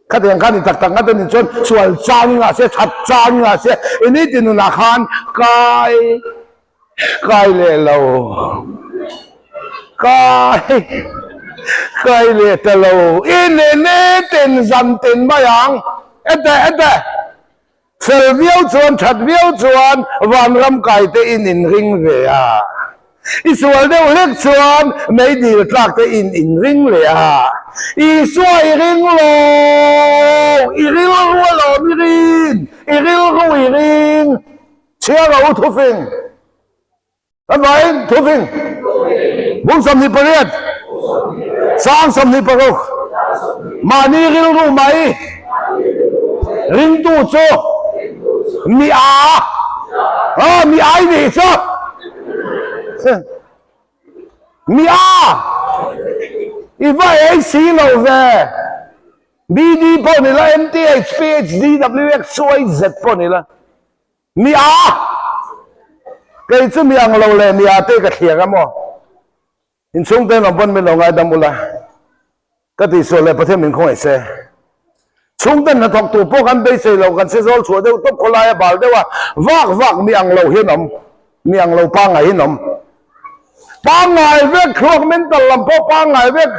Speaker 1: Khatiang khan i tak tak ngawt a nih chuan sual chang i ngah se, that chang i ngah se, i ni ti nunah khan kai kai leh lo, kai kai leh ta lo, i ni ni tin zan tin mai ang, ete ete. Fel viau chuan, that viau chuan vanram kai te in inring ve a. I sual deuh hlek chuan meidil tlak te in inring leh a. Isua i ring lo, i rilru alawm i rin, i rilru i ring. Chhiar rawh u thufing. Kan vain thufing. Bung 28, sang 26. Mahni rilru mai ringtu chu mi a, a mi ai nih chu mi a i va ei si lo ve. BD pawh ni la, MTH, PHD, WX, YZ pawh ni la. Mi a! Kei chu mi ang lo leh mi a te ka thliak a maw? Inchhung ten awm pawn min lo ngaidam ula, ka tihsual leh Pathian min khawngaih se. Chhungten hnathawk tur pawh kan beisei lo, kan se zawl chhuah deuh tawp khawlai a bal deuh a, vak vak mi ang lo hian awm, mi ang lo pangngai hian awm. Pangngai vek, thluak mental lam pawh pangngai vek,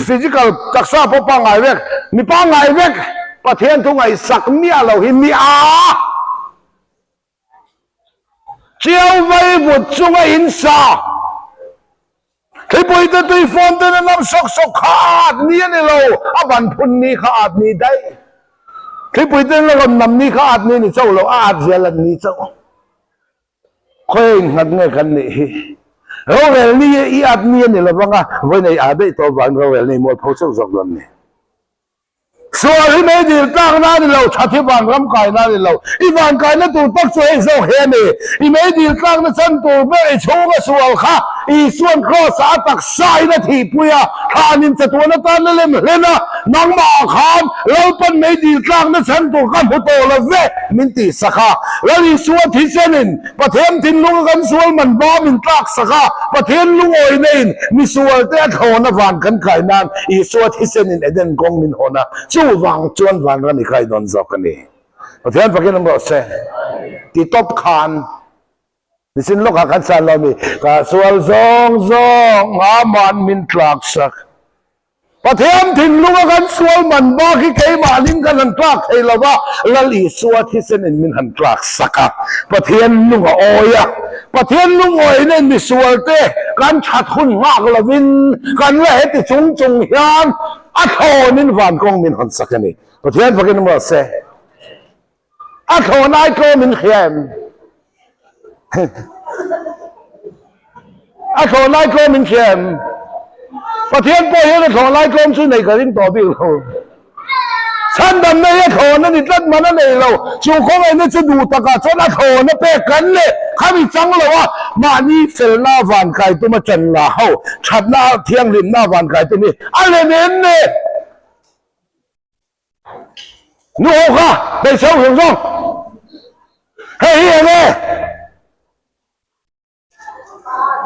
Speaker 1: physical taksa pawh pangngai vek, mi pangngai vek. Pathian thu ngaihsak miah lo hi mi a Chiau vai vut chunga in sa. Thlipui te tui fawn ten a nam sawk sawk kha a at ni a ni lo, a ban phun ni kha a at ni daih. Thlipui ten la rawn nam ni kha a at ni ni chauh lo, a at zia lan ni chauh. Khawi nghat nge kan nih hi? Rorel ni i at ni a ni lo vang a, vawi nei a daih tawh avangin rorel nei mualpho chauh zawk dawn ni. Sual hi mei dil tlak na a ni lo, that hi van ram kai na a ni lo. I van kaina tur tak chu hei zawk hi a ni. I mei dil tlakna chan tur ber i chhunga sual kha Isuan Kraws-ah a taksa in a thihpui a, thlanin chatuan atan a lem hlen a, nangmahah khan Lalpan mei dil tlakna chan tur ka hmu tawh lo ve min tihsak a. Lal Isua thisenin Pathian thinlunga kan sual man ba min tlak sak a, Pathian lungawi neiin misual te a thlawn avang kan kai nan Isua thisenin Eden kawng min hawn a, chuvang chuan vanram i kai dawn zawk a ni. Pathian fakin awm rawh se. Ti tawp khan nichin lawkah kan san lo mi, Ka sual zawng zawng aman min tlak sak. Pathian thinlunga kan sual man bak hi keimahnin kan han tlak thei lo va, Lal Isua thisenin min han tlak sak a, Pathian lung a awi a. Pathian lung awi nen misualte kan that hun nghak lovin kan la heti chung chung hian a thlawnin van kawng min hawn sak a ni. Pathian fakin awm rawh se. A thlawn ai tlawm in hria em? A thlawn ai tlawm in hria em? Pathian pawh hian a thlawn ai tlawm chu nei ka ring tawh bik lo. Chhandam nei a thlawn a ni tlat man a nei lo. Chu khawngaihna chu duh takah chuan a thlawn a pek kan le. Khami chang lo a, mahni felna van kai tum a chan la ho, thatna thianghlimna van kai tum hi a lem em ni? Nu ho kha hmeichhe ho zawng zawng hei hi eng e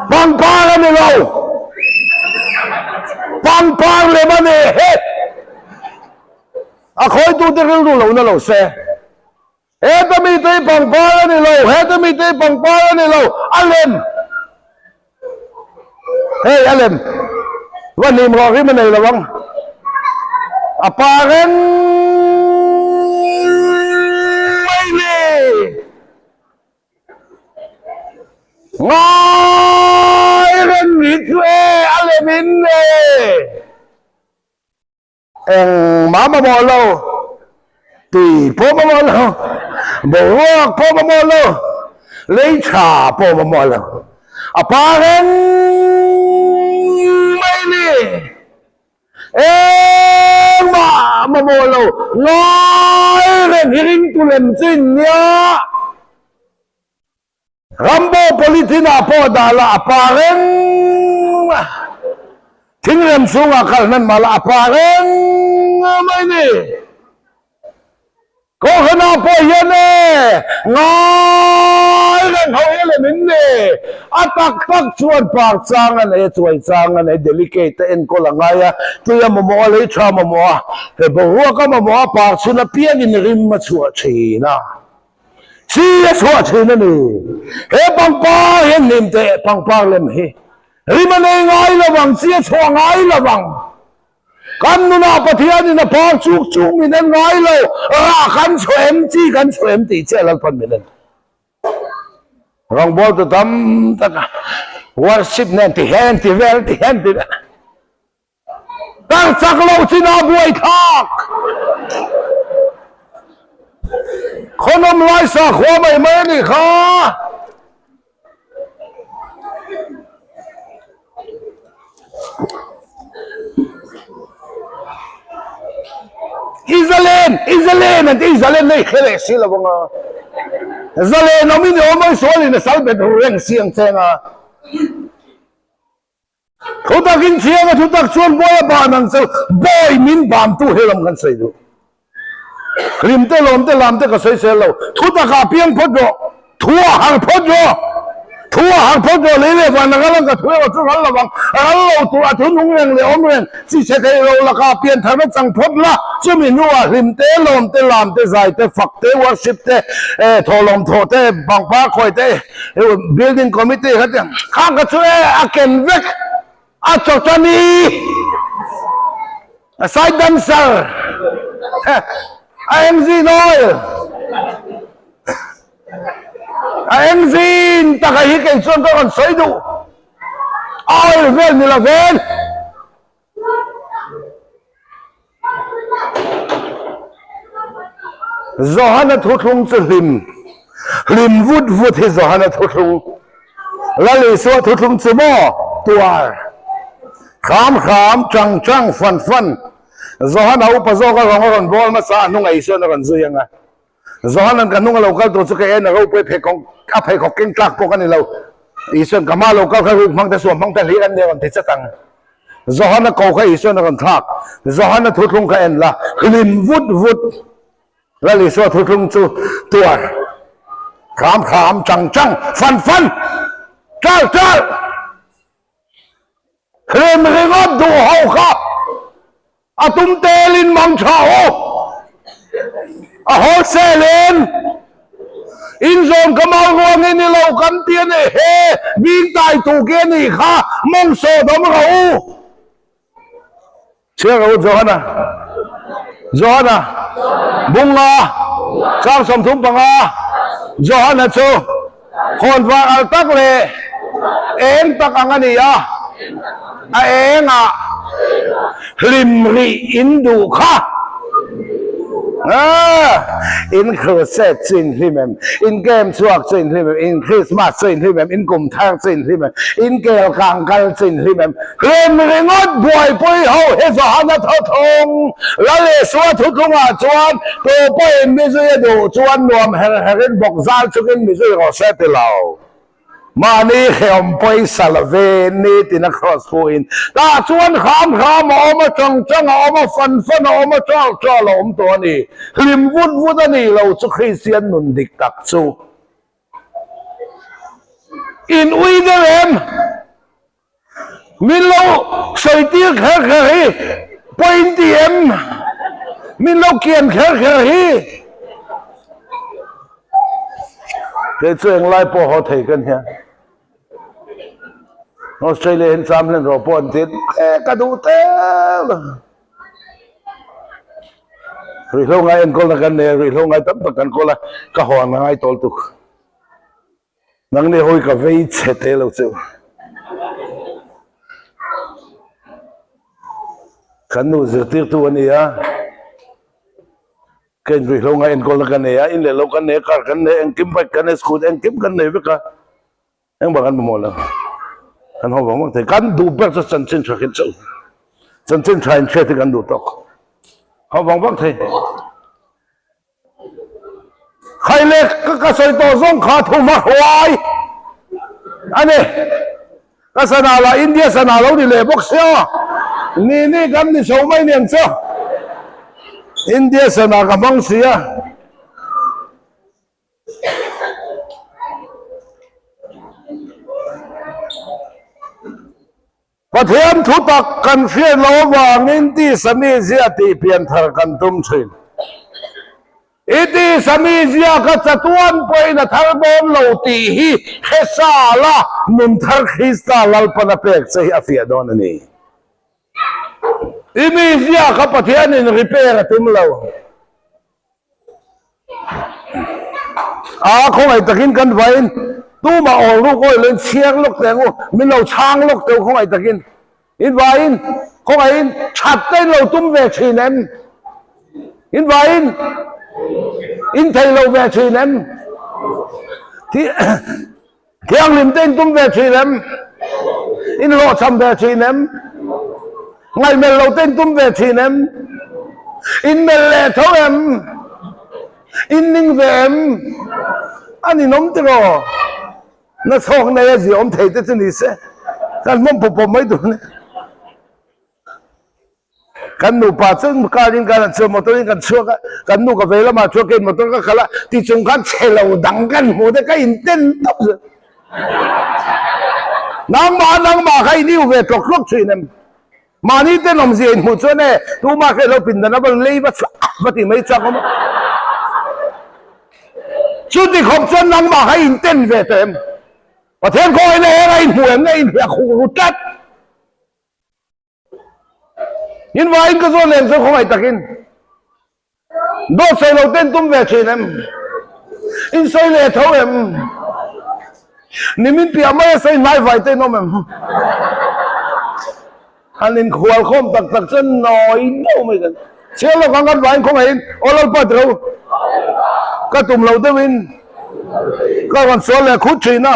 Speaker 1: pangpar a ni lo pangpar lem a ni he a khawitute rilru lo na lo se heta mite hi pangpar a ni lo heta mite hi pangpar a ni lo a lem Hei a lem va hnim rawh rim a nei lo ang. A pa reng mai ni. Ngai reng ni chu e a lem in e. Engmah mamawh lo, tui pawh mamawh lo, boruak pawh mamawh lo, lei tha pawh mamawh lo. A pa reng mai ni. Engmah mamawh lo, ngai reng hi ringtu lem chu in nia. Rambo polythene ah pawh dah la a pa reng a, thingrem chhungah kal hman mah la a pa reng mai ni. Kohhran ah pawh hian e ngai reng ho hi lem in ni. A tak tak chuan par chang a nei a, chuai chang a nei, delicate a enkawl a ngai a, tui a mamawh a, lei tha a mamawh a, he boruak a mamawh a, par chhun apiangin rim a chhuah thin a. Chi a chhuah thin a ni. He pangpar hian hnim teh pangpar lem hi rim a nei ngai lo vang, chi a chhuah ngai lo vang. Kan nunah Pathianin a par chuk chuk min en ngai lo, rah kan chhuah em, chi kan chhuah em tih chiah Lalpan min en. Rawngbawl tu tam tak a worship nen ti hian ti vel ti hian ti vel. Kar chak lo chin a buai thlak. Khawnawm lai sakhua mai mai a nih kha. I zalen, i zalen an ti, i zalen nei hre leh si lo anga. Zalen awm in i awm a, i sual in a sal bet ru reng si ang che anga. Thutak in thiang a thutak chuan bawi a ban ang cheu, bawi min bantu he lam kan sawi duh. Hlim te lawm te lam te ka sawi sel lo, thutak ah piang phawt rawh, thu ah harh phawt rawh, thu ah harh phawt rawh, lei leh van anga lang ka thu erawh chu ral lovang, ral lo tur a thu nung reng leh awm reng, chi chhe thei lo lakah pian tharna chang phawt la, chumi hnuah hlim te lawm te lam te zai te fak te worship te thawhlawm thawh te pangpar khawi te Building committee kha tiang khang kha chu e a ken vek a chawtani a side dancer. A engine oil A engine taka hi kei chuan ka rawn sawi duh. A oil vel ni lo vel. Johana thuthlung chu hlim hlim vut vut hi Johana thuthlung Lal Isua thuthlung chu maw tuar hram hram chang chang fan fan Johana upa zawka rawng a rawn bawl hmasa a hnungah Isuan a rawn zui ang a Johanan ka hnung a lo kal tur chu ka en a ropui pheikhawk a pheikhawk keng tlak pawh ka ni lo. Isuan ka hma lo kal kha ruk hmang te suam hmang te hlir an ni a rawn ti chat ang. Johana ko kha Isuan a rawn thlak. Johana thuthlung kha en la hlim vut vut. Lal Isua thuthlung chu tuar hram hram chang chang fan fan ṭal ṭal hlim ringawt duh ho kha. A tum telin mang tha u. A wholesale in inzawn ka mau ruangin ni lo kan ti a ni he bing tai tu ki a nih kha mawng saw dawm rawh u. Chhiar rawh u Johana Johana Bunga chang 35 Johana chu khawnvar al tak leh eng tak ang a ni a, a engah hlim rih in duh kha. In crusade chu in hlim em? In game chhuak chu in hlim em? In Christmas chu in hlim em? In kum thar chu in hlim em? In kel kang kal chu in hlim em? Hlim ringawt buaipui ho hi Johana thuthlung, Lal Isua thuthlungah chuan tu pawhin mi zui a duh chuan nuam her herin bawk zal chungin mi zui rawh se ti lo. Mahni hrehawm pawisa la ve nitin a cross phuhin tah chuan hram hram a awm a, chang chang a awm a, fan fan a awm a, chal chal a awm tawh a ni. Hlim vut vut a ni lo chu Kristian nun dik tak chu. In ui deuh em? Min lo sawi tir kher kher hi point ti em? Min lo kian kher kher hi. Kei chu englai pawh haw thei ka nia. Australia hian cham hlen rawh pawh an ti e ka duh tel. Ruihhlo ngai enkawlna kan nei a, ruihhlo ngai tam tak kan kawl a, ka haw ang a ngai tawl tuk. Nang nih hawi ka vei chhe te lo chu. Kan nu zirtirtu a ni a, ka inruihhlo ngai enkawlna ka nei a, in leh lo kan nei a, car kan nei a, engkim bike kan nei a, scooty engkim kan nei vek a, engmah kan mamawh lo. Kan haw vang vang thei. Kan duh ber chu chanchin tha hrilh chauh. Chanchin tha inhriat hi kan duh tawk. Haw vang vang thei. Khai leh ka sawi tawh zawng kha thum a hruai a ni. Ka sana lah India sana lo ni leh bawk sia. Ni ni kan ni chho mai niang chu. India sana ka hmang sia. Pathian thu tak kan hriat loh avangin tisa mizia tih pian thar kan tum thin. I tisa mizia kha chatuan pawhin a thar dawn lo tih hi hre sa la, nun thar Krista Lalpan a pek che hi a fiah dawn a ni. I mizia kha Pathianin repair a tum lo. A khawngaih takin kan vain tumah awl ruk awi loin chhiar lawk teh ang u, min lo chhang lawk teh u khawngaih takin. In vain khawngaihin that te in lo tum ve thin em? In vain in thei lo ve thin em? Thianghlim te in tum ve thin em? In hlawhchham ve thin em? Ngaihmelh lo te in tum ve thin em? In melh leh tho em? In ning ve em? A ninawm tiraw? Na chhawk nei a ziaawm thei te chu ni se, kan hmawm pawp pawp mai tur a ni. Kan nupa chuan car in kan han chhuak motor in kan chhuak a, kan nu ka vei lamah chuan keiin motor ka khalh a, tichung khan chhe lo dang kan hmuh te ka inten tawp zet. Nangmah nangmah kha in iu ve tlawk tlawk thin em? Mahni tenawmzia in hmuh chuan e tumah hre lo pindan a va lei va chhuah va ti mai chak awm a. Chuti khawp chuan nangmah kha inten ve tawh em? Pathian khawngaihna eng a inhmuh em nge inhliah khuh ru tlat? In vaiin ka zawn nen chuan khawngaih takin. Dawt sawi lo ten tum ve thin em? In sawi leh tho em? Nimin piah mai a sawi hnai vai te in awm em? Han inkhual khawm tak tak chuan nawi deuh mai kan chhiar lo khan kan vain khawngaihin aw Lalpa tiro ka tum lo deuhin ka rawn sual leh khut thin a,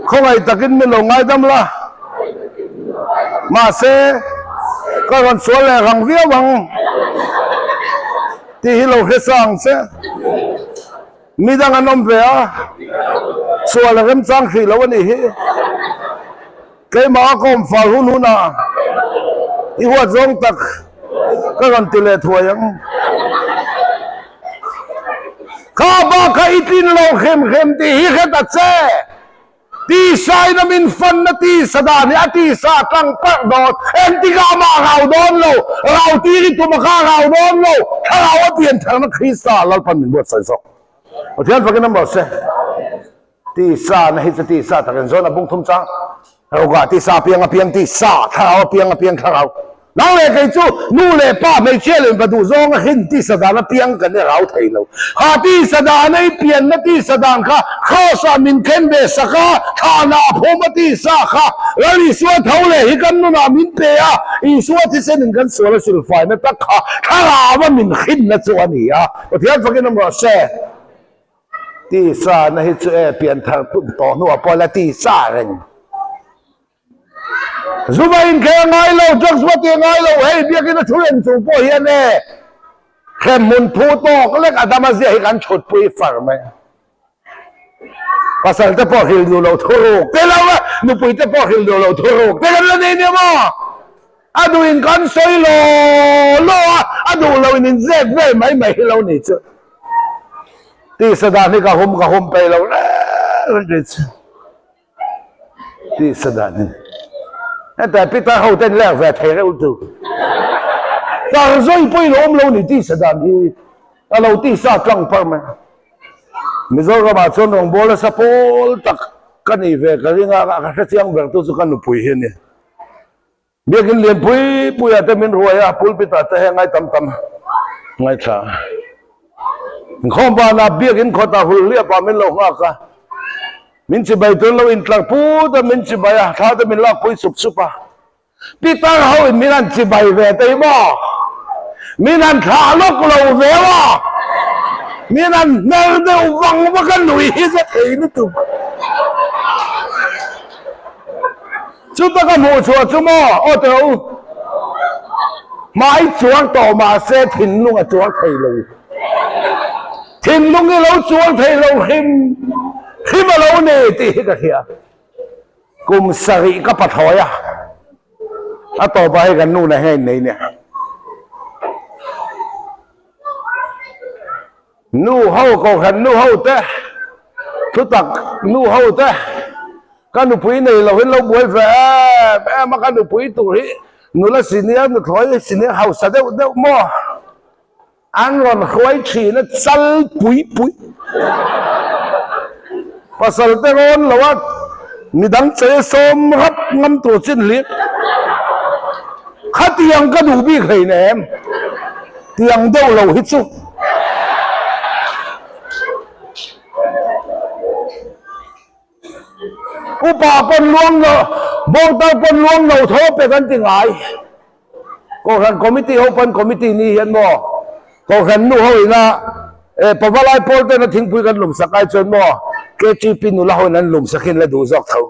Speaker 1: khawngaih takin min lo ngaidam la, mahse ka rawn sual leh rang viau ang tih hi lo hre sa ang che. Mi dang an awm ve a, sual a remchang hrih lo a nih hi. Keimah a kawm fal hun hunah i huat zawng tak ka rawn ti leh thuai ang. Kha bak kha i tlin lo hrem hrem tih hi hre ta che. Tisa in a min fanna tisa dan hi a tisa a tlang parh dawn. Engtikah mah a rau dawn lo. Rau tir i tum a kha a rau dawn lo. Thlarau a pian tharna Krista Lalpan min buatsaih zawk. Pathian fakin a mawh se. Tisa na hi chu tisa tak in zawn a bung thum chang roga tisa piang a piang tisa thlarau a piang a piang thlarau nang leh kei chu nu leh pa hmeichhia leh mipa duh zawng a hrin tisa dan a piang kan i rau thei lo kha tisa dan a i pian na tisa dan kha cross ah min khen ve sak a thlan ah a phum a tisa kha Lal Isua tho leh hi kan nun ah min pe a Isua thisen in kan sual a silfai na tak kha thlarau a min hrin na chu a ni a Pathian fakin awm rawh se. Tisa na hi chu e pianthar tum tawh hnuah pawh la tisa reng. Zuva inkhel a ngai lo, drugs va ti a ngai lo, hei biakin a thu reng chung pawh hian e hremhmun phu tawk lek a dam a zia hi kan chhutpui far mai. Pasal te pawh hrilh duh lo thu ruk te lo a, nupui te pawh hrilh duh lo thu ruk te kan la nei nia maw? A duhin kan sawi law law a, a duh loin inzep vel mai mai hi lo ni chu. Tisa dan hi ka hum ka hum peih lo reng reng chu. Tisa dan hi. Heta Peter ho ten lek ve thei reuh tu. Tar zawi pawhin a awm lo ni tisa dan hi. A lo tisa tlang par mai. Mizoramah chuan rawngbawla sapawl tak ka nih ve ka ring a, ka hrechiang ber tu chu ka nupui hi a ni. Biakin lian pui pui ah te min ruai a, pulpit ah te heng ngai tam tam ngaithla. Inkhawm banah biakin khawt ah hul hliap ah min lo nghak a, min chibai tur lo intlar put a min chibai a, thla te min lak pui sup sup a. Pitar ho in min han chibai ve te hi maw? Min han thlah lawk lo ve maw? Min han hmer deuh vang vak a nui hi za thei lutuk. Chuta ka hmuh chhuah chu maw aw teh u, hmai chuang tawh mahse thinlung a chuang thei lo. Thinlung hi lo chuang thei lo hrim hrim a lo ni tih hi ka hria. Kum sarih ka pathawi a, a tawpah hei kan nu na hian innei nia. Nu ho kohhran nu ho te, thutak nu ho te, ka nupui nei lo hin lo buai ve em em a, ka nupui tur hi nula senior nuthlawi senior hausa deuh deuh maw an rawn hruai thin a chal pui pui pasal te rawn lo a midang chei sawm rap ngam tur chin hlir khatiang ka duh bik hleinem. Tiang deuh lo hi chu upa pawn luang lo, bawngtar pawn luang lo tho pe kan ti ngai. Kohhran committee ho pawn committee ni hian maw Kohhran nu ho ina e pavalai pawl tena thingpui kan lum sak ai chuan maw KTP nula ho in an lum sak in la duh zawk tho.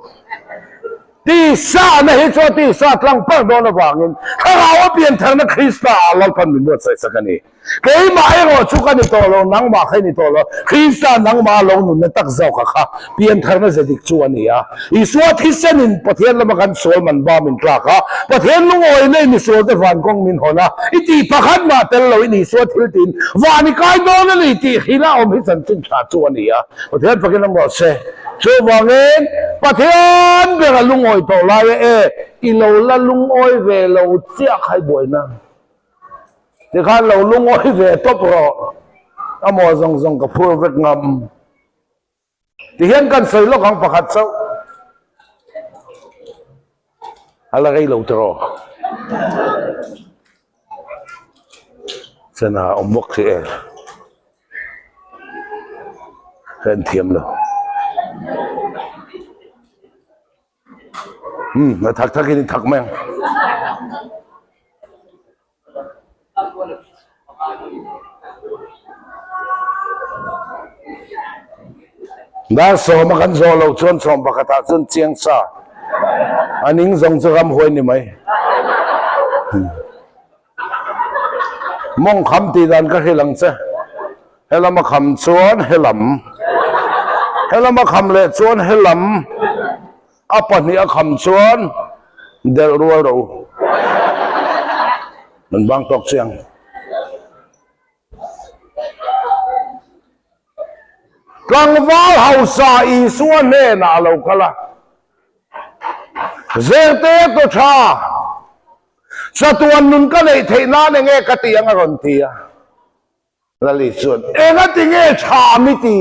Speaker 1: Tisa na hi chuan tisa tlang parh dawn avangin Thlarau a pian tharna Krista ah Lalpan min buatsaih sak a ni. Keimah erawh chu ka ni tawh lo, nangmah kha i ni tawh lo, Krista nangmah a lo nunna tak zawk a kha pian tharna ze dik chu a ni a. Isua thisenin Pathian lama kan sual man ba min tlak a, Pathian lungawi nei misualte van kawng min hawn a, i tih pakhat mah tel loin Isua thil tiin van i kai dawn a ni tih hrilh a awm hi chanchin tha chu a ni a. Pathian fakin a mawh se. Chuvangin, Pathian ber a lungawi tawh lai a e, i lo la lungawi ve lo chiah khai buaina. Tikhan lo lungawi ve tawp rawh, a maw zawng zawng ka phur vek ngam. Tihian kan sawi lawk ang pakhat chauh. A la rei lo tawh. Chana awm bawk si e. Ka en thiam lo. Umm a thak thak in i thak mai ang. Dar sawma kan zawh loh chuan sawm pakhatah chuan chiang sa a ning zawng chu ramhuai ni mai. Mawng kham tih dan ka hrilh ang che. Helam a kham chuan helam. Helam a kham leh chuan helam. A pahnih a kham chuan delh rual ro. An bang tawk chiang. Tlangval hausa Isua hnenah a lo kal a. Zerte to tha, chatuan nun ka neih theih nan enge ka ti ang a rawn ti a. Lali chuan, Engati nge tha mi ti?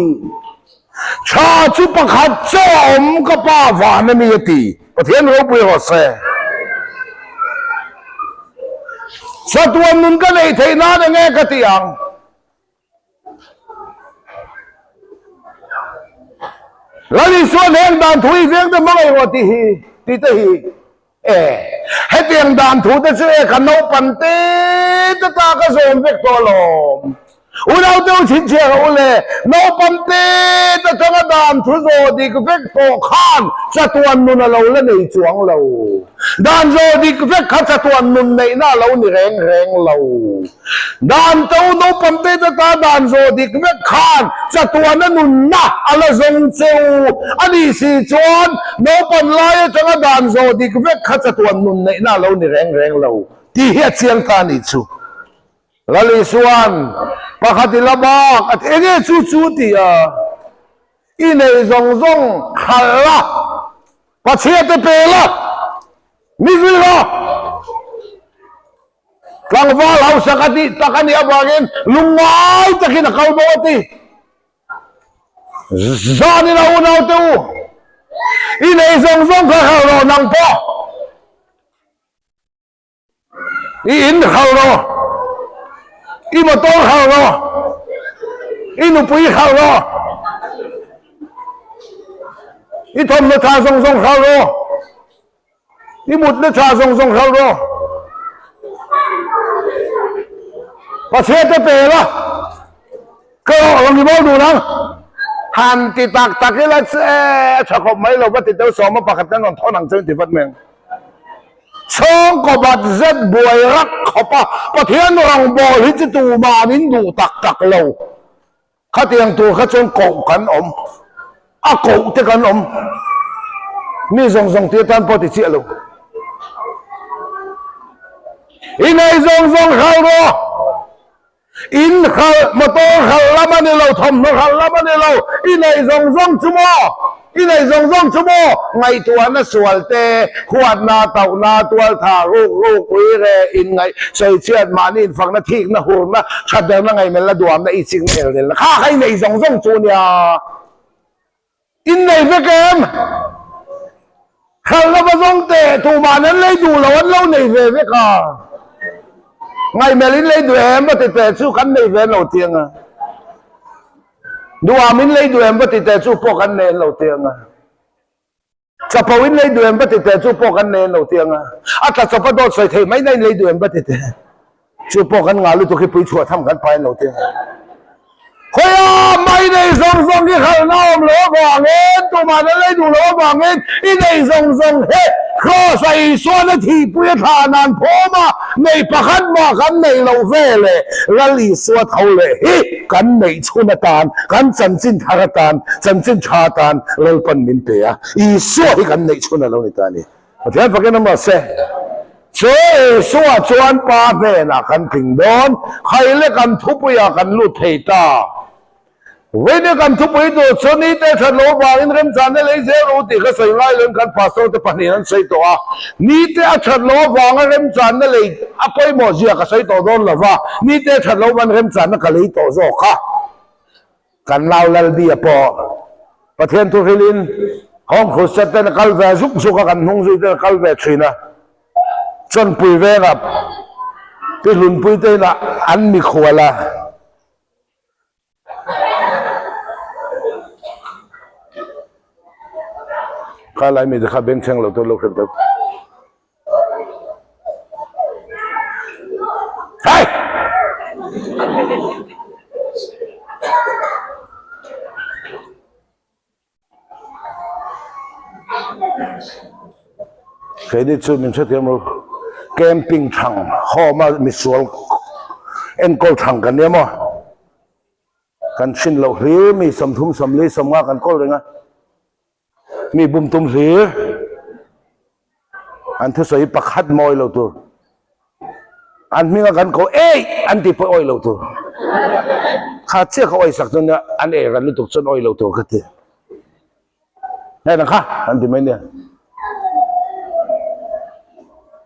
Speaker 1: Tha chu pakhat chaw a awm ka pa van a mi a ti. Pathian ropui rawh se. Chatuan nun ka neih theih nan enge ka ti ang? Lal Isuan heng dan thu i veng te hmangaih rawh tih hi tih te hi e hetiang dan thu te chu e ka naupan te te ta ka zawm vek tawh alawm. Unau te u chhinchhiah rawh u le, naupan te te tanga dan thu zawh dik vek tawh khan chatuan nun a lo la nei chuang lo. Dan zawh dik vek kha chatuan nun neihna a lo ni reng reng lo. Dan to naupang te te ta dan zawh dik vek khan chatuana nunna a la zawng cheu a nih si chuan naupan lai atanga dan zawh dik vek kha chatuan nun neihna a lo ni reng reng lo tih hi a chiang ta a nih chu. Lal Isuan pakhat i la bak a ti enge chu chu ti a i nei zawng zawng khalh la Pathian te pe la mi zui la. Tlangval hausa ka tih tak a nih avangin lungngai takin a kal bawk a ti. Zanin a unau te u, i nei zawng zawng kha hralh rawh nang pawh. I in hralh rawh, i motor hralh rawh, i nupui hralh rawh, i thawmhnaw tha zawng zawng hralh rawh. I mutna tha zawng zawng hralh rawh. Pathian te pe la, ka rawh lo ni maw dun ang. Han ti tak tak ila che a tha khawp mai lo va ti deuh sawma pakhat kan rawn thawn ang che ti vat mai ang. Chhawngkaw bat zet buai rak khawp a Pathian rawngbawl hi chu tuman in duh tak tak lo. Khatiang tur kha chuan koh kan awm, a koh te kan awm, mi zawng zawng tih atan pawh ti chiah lo. I nei zawng zawng hralh rawh, in hralh, motor hralh lam a ni lo, thawmhnaw hralh lam a ni lo, i nei zawng zawng chu maw? I nei zawng zawng chu maw? Ngaihtuahna sual te, huatna, tauhna, tualtha, ruk ruk, uire, inngaih, sawichhiat, mahni infakna, thikna, hurna, thatderna, ngaihmelna, duamna, itsikna, eldelna kha kha i nei zawng zawng chu nia. In nei vek em? Hralhna va zawng teh, tumah an lei duh lo, an lo nei ve vek a. Ngaihmelh in lei duh em? Va ti teh chu kan nei ve lo tiang a. Duham in lei duh em va ti teh chu pawh kan nei an lo ti ang a. Chapo in lei duh em va ti teh chu pawh kan nei an lo ti ang a. A tla chawpa dawt sawi theih mai na in lei duh em va ti teh chu pawh kan ngah lutuk hi pui chhuah tham kan pai an lo ti ang a. Khawiah mai nei zawng zawng hi hralhna awm loh avangin tumah an lei duh loh avangin i nei zawng zawng hi Kraws a Isuan a thihpui a thlah nan phawm a nei pakhat mah kan nei lo ve le Lal Isua tho leh hi kan neih chhun atan, kan chanchin thar atan, chanchin tha atan Lalpan min pe a, Isua hi kan neih chhun a lo ni ta a ni. Pathian fakin a mahse, Chu Isua chuan Pa hnenah kan tling dawn, khaile kan thupuiah kan lut thei ta. Vawini kan thupui tur chu nite that lo vangin remchana lei zel ru tih ka sawi ngai loin kan pastor te pahnihin an sawi tawh a. Nite a that lo avanga remchana lei a pawimawh zia ka sawi tawh dawn lo va, nite a that lo van remchana ka lei tawh zawk a. Kan nau Lalbia pawh Pathian thu hrilhin Home Crusade ten a kal ve zuk zuk a, kan hnung zui ten a kal ve thin a. Chawnpui vengah. Pi Hlunpui te inah an mikhual a. Kha lai mi te kha bengchheng lo tur lo hrem deuh. Hey! Keini chu min hrethiam lo camping thang home a misual enkawl thang kan nia maw kan hrin loh hlir mi 30 40 50 kan kawl reng a mi bum tum hlir an thusawi pakhat mawi lo tur an hminga kan ko ei an ti pawh awi lo tur kha chiah kha awi sak chuan an ei ran lutuk chuan awi lo tur ka ti hei nang kha an ti mai nia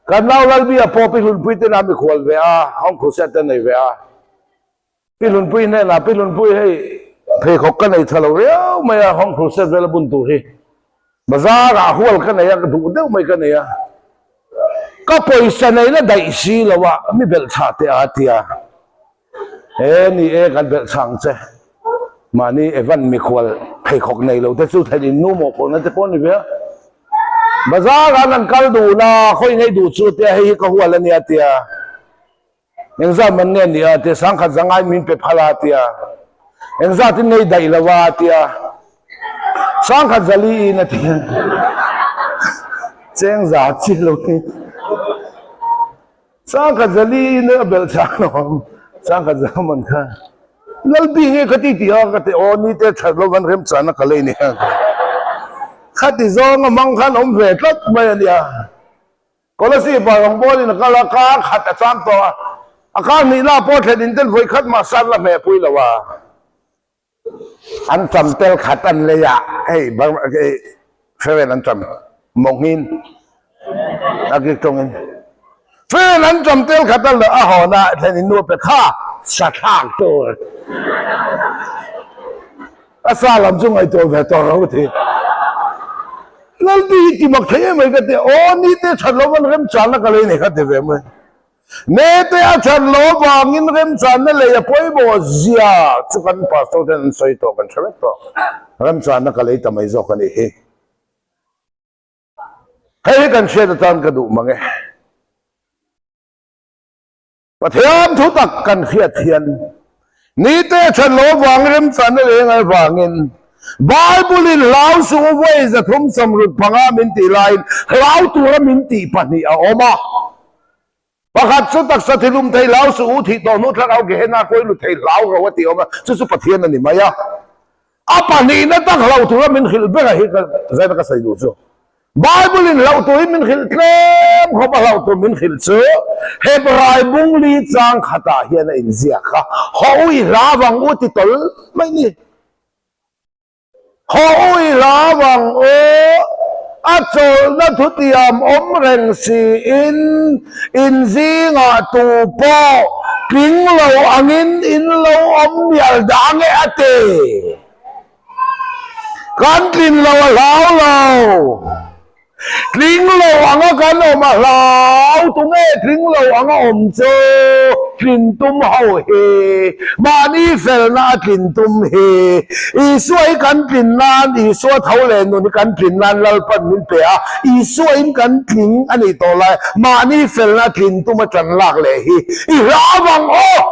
Speaker 1: kan nau lalbia pawh pi hlunpui te na mikhual ve a hong khuset te nei ve a Pi Hlunpui hnenah, Pi Hlunpui hei pheikhawk ka nei tha lo riau mai a, Hong Crusade vela bun tur hi bazar ah hual ka nei a, ka duh deuh mai ka nei a, ka pawisa neihna daih si lo a, mi belh chhah teh a tia, he ni e kan belh chhah ang che, mahni Evan mikhual pheikhawk nei lo te chu thlen in nu mawhphurhna te pawh a ni ve a, bazar ah an kal dun a, khawi ngei duh chu tia hei hi ka hual a nia tia. Engzat man nge nia tia sangkhat zangai min pe phal a tia engzat in ngei daih lo a tia sangkhat zali in a tia cheng za chi lo ni sangkhat zali in a belh chang lo ang sangkhat za man kha lalbi nge ka ti ti a ka ti aw ni te that lo van rem chan a ka lei nia khati zawng a mang khan awm ve tlat mai a nia. Kolasib ah rawngbawlin a kal a, kar khat a chang tawh a, a kar hnih lah pawh thlen in tel vawi khat mah san la hmeh pui lo a. An cham tel khat an lei a, hei Burma hei Feren an cham mawngin a kik tawngin Feren an cham tel khat a a hawn a thlen in nu a pe kha sa thlak tur. A sa lam chu ngaihtuah ve tawh lo ti. Lalpi hi ti mak thei em mai ka ti. Aw ni te that lo van remchanna ka lei nei kha ti ve mai. Ne te a that lo vangin remchanna lei a pawimawh zia chu kan pastor ten an sawi tawh kan hre vek tawh. Remchanna ka lei ta mai zawk a nih hi. Hei hi kan hriat atan ka duh mang e. Pathian thu tak kan hriat hian nite that lo avang remchanna leh ngai vangin Bible-in hlau suh u vawi 365 min tih laiin hlau tura min tih pahnih a awm a. Pakhat chu taksa thilum thei hlau suh u thih tawh hnu thlarau Gehenna kawi lut thei hlau ro a tih a awm a, chu chu Pathian a ni mai a. A pahnihna tak hlau tura min hrilh ber a hi ka zaina ka sawi duh chu. Bible in hlauh turin min hrilh tlem khawp a hlauh tur min hrilh chu Hebrai bung li chang khatah hian a inziak a, Haw u i hla vang u ti tawl mai ni. Haw u i hla vang u, a chawlhna thutiam awm reng siin in zingah tu pawh tling lo angin in lo awm mial dah nge a ti. Kan tlin lo a hlau lo. Tling lo anga kan awm a hlau. Tunge tling lo anga awm chu tlin tum ho hi. Mahni felna a tlin tum hi. Isua hi kan tlin nan, Isua tho leh nun hi kan tlin nan Lalpan min pe a. Isua in kan tling a nih tawh lai. Mahni felna a tlin tum a tan lak leh hi i hlau ang aw.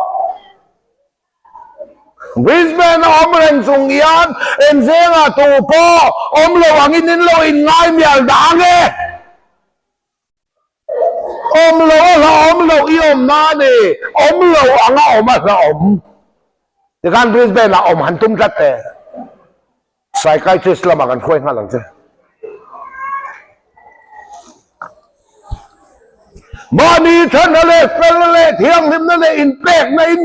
Speaker 1: Brisbane a awm reng chung hian engzengah tu pawh awm lo angin in lo inngai mial dah ang e. Awm lo a hlauhawm loh i awm na a ni, awm lo anga awm a hlauhawm. Tikhan Brisbane ah awm han tum tlat teh. Psychiatrist lamah kan hruai nghal ang che. Mahni thanna leh felna leh thianghlimna leh inpekna in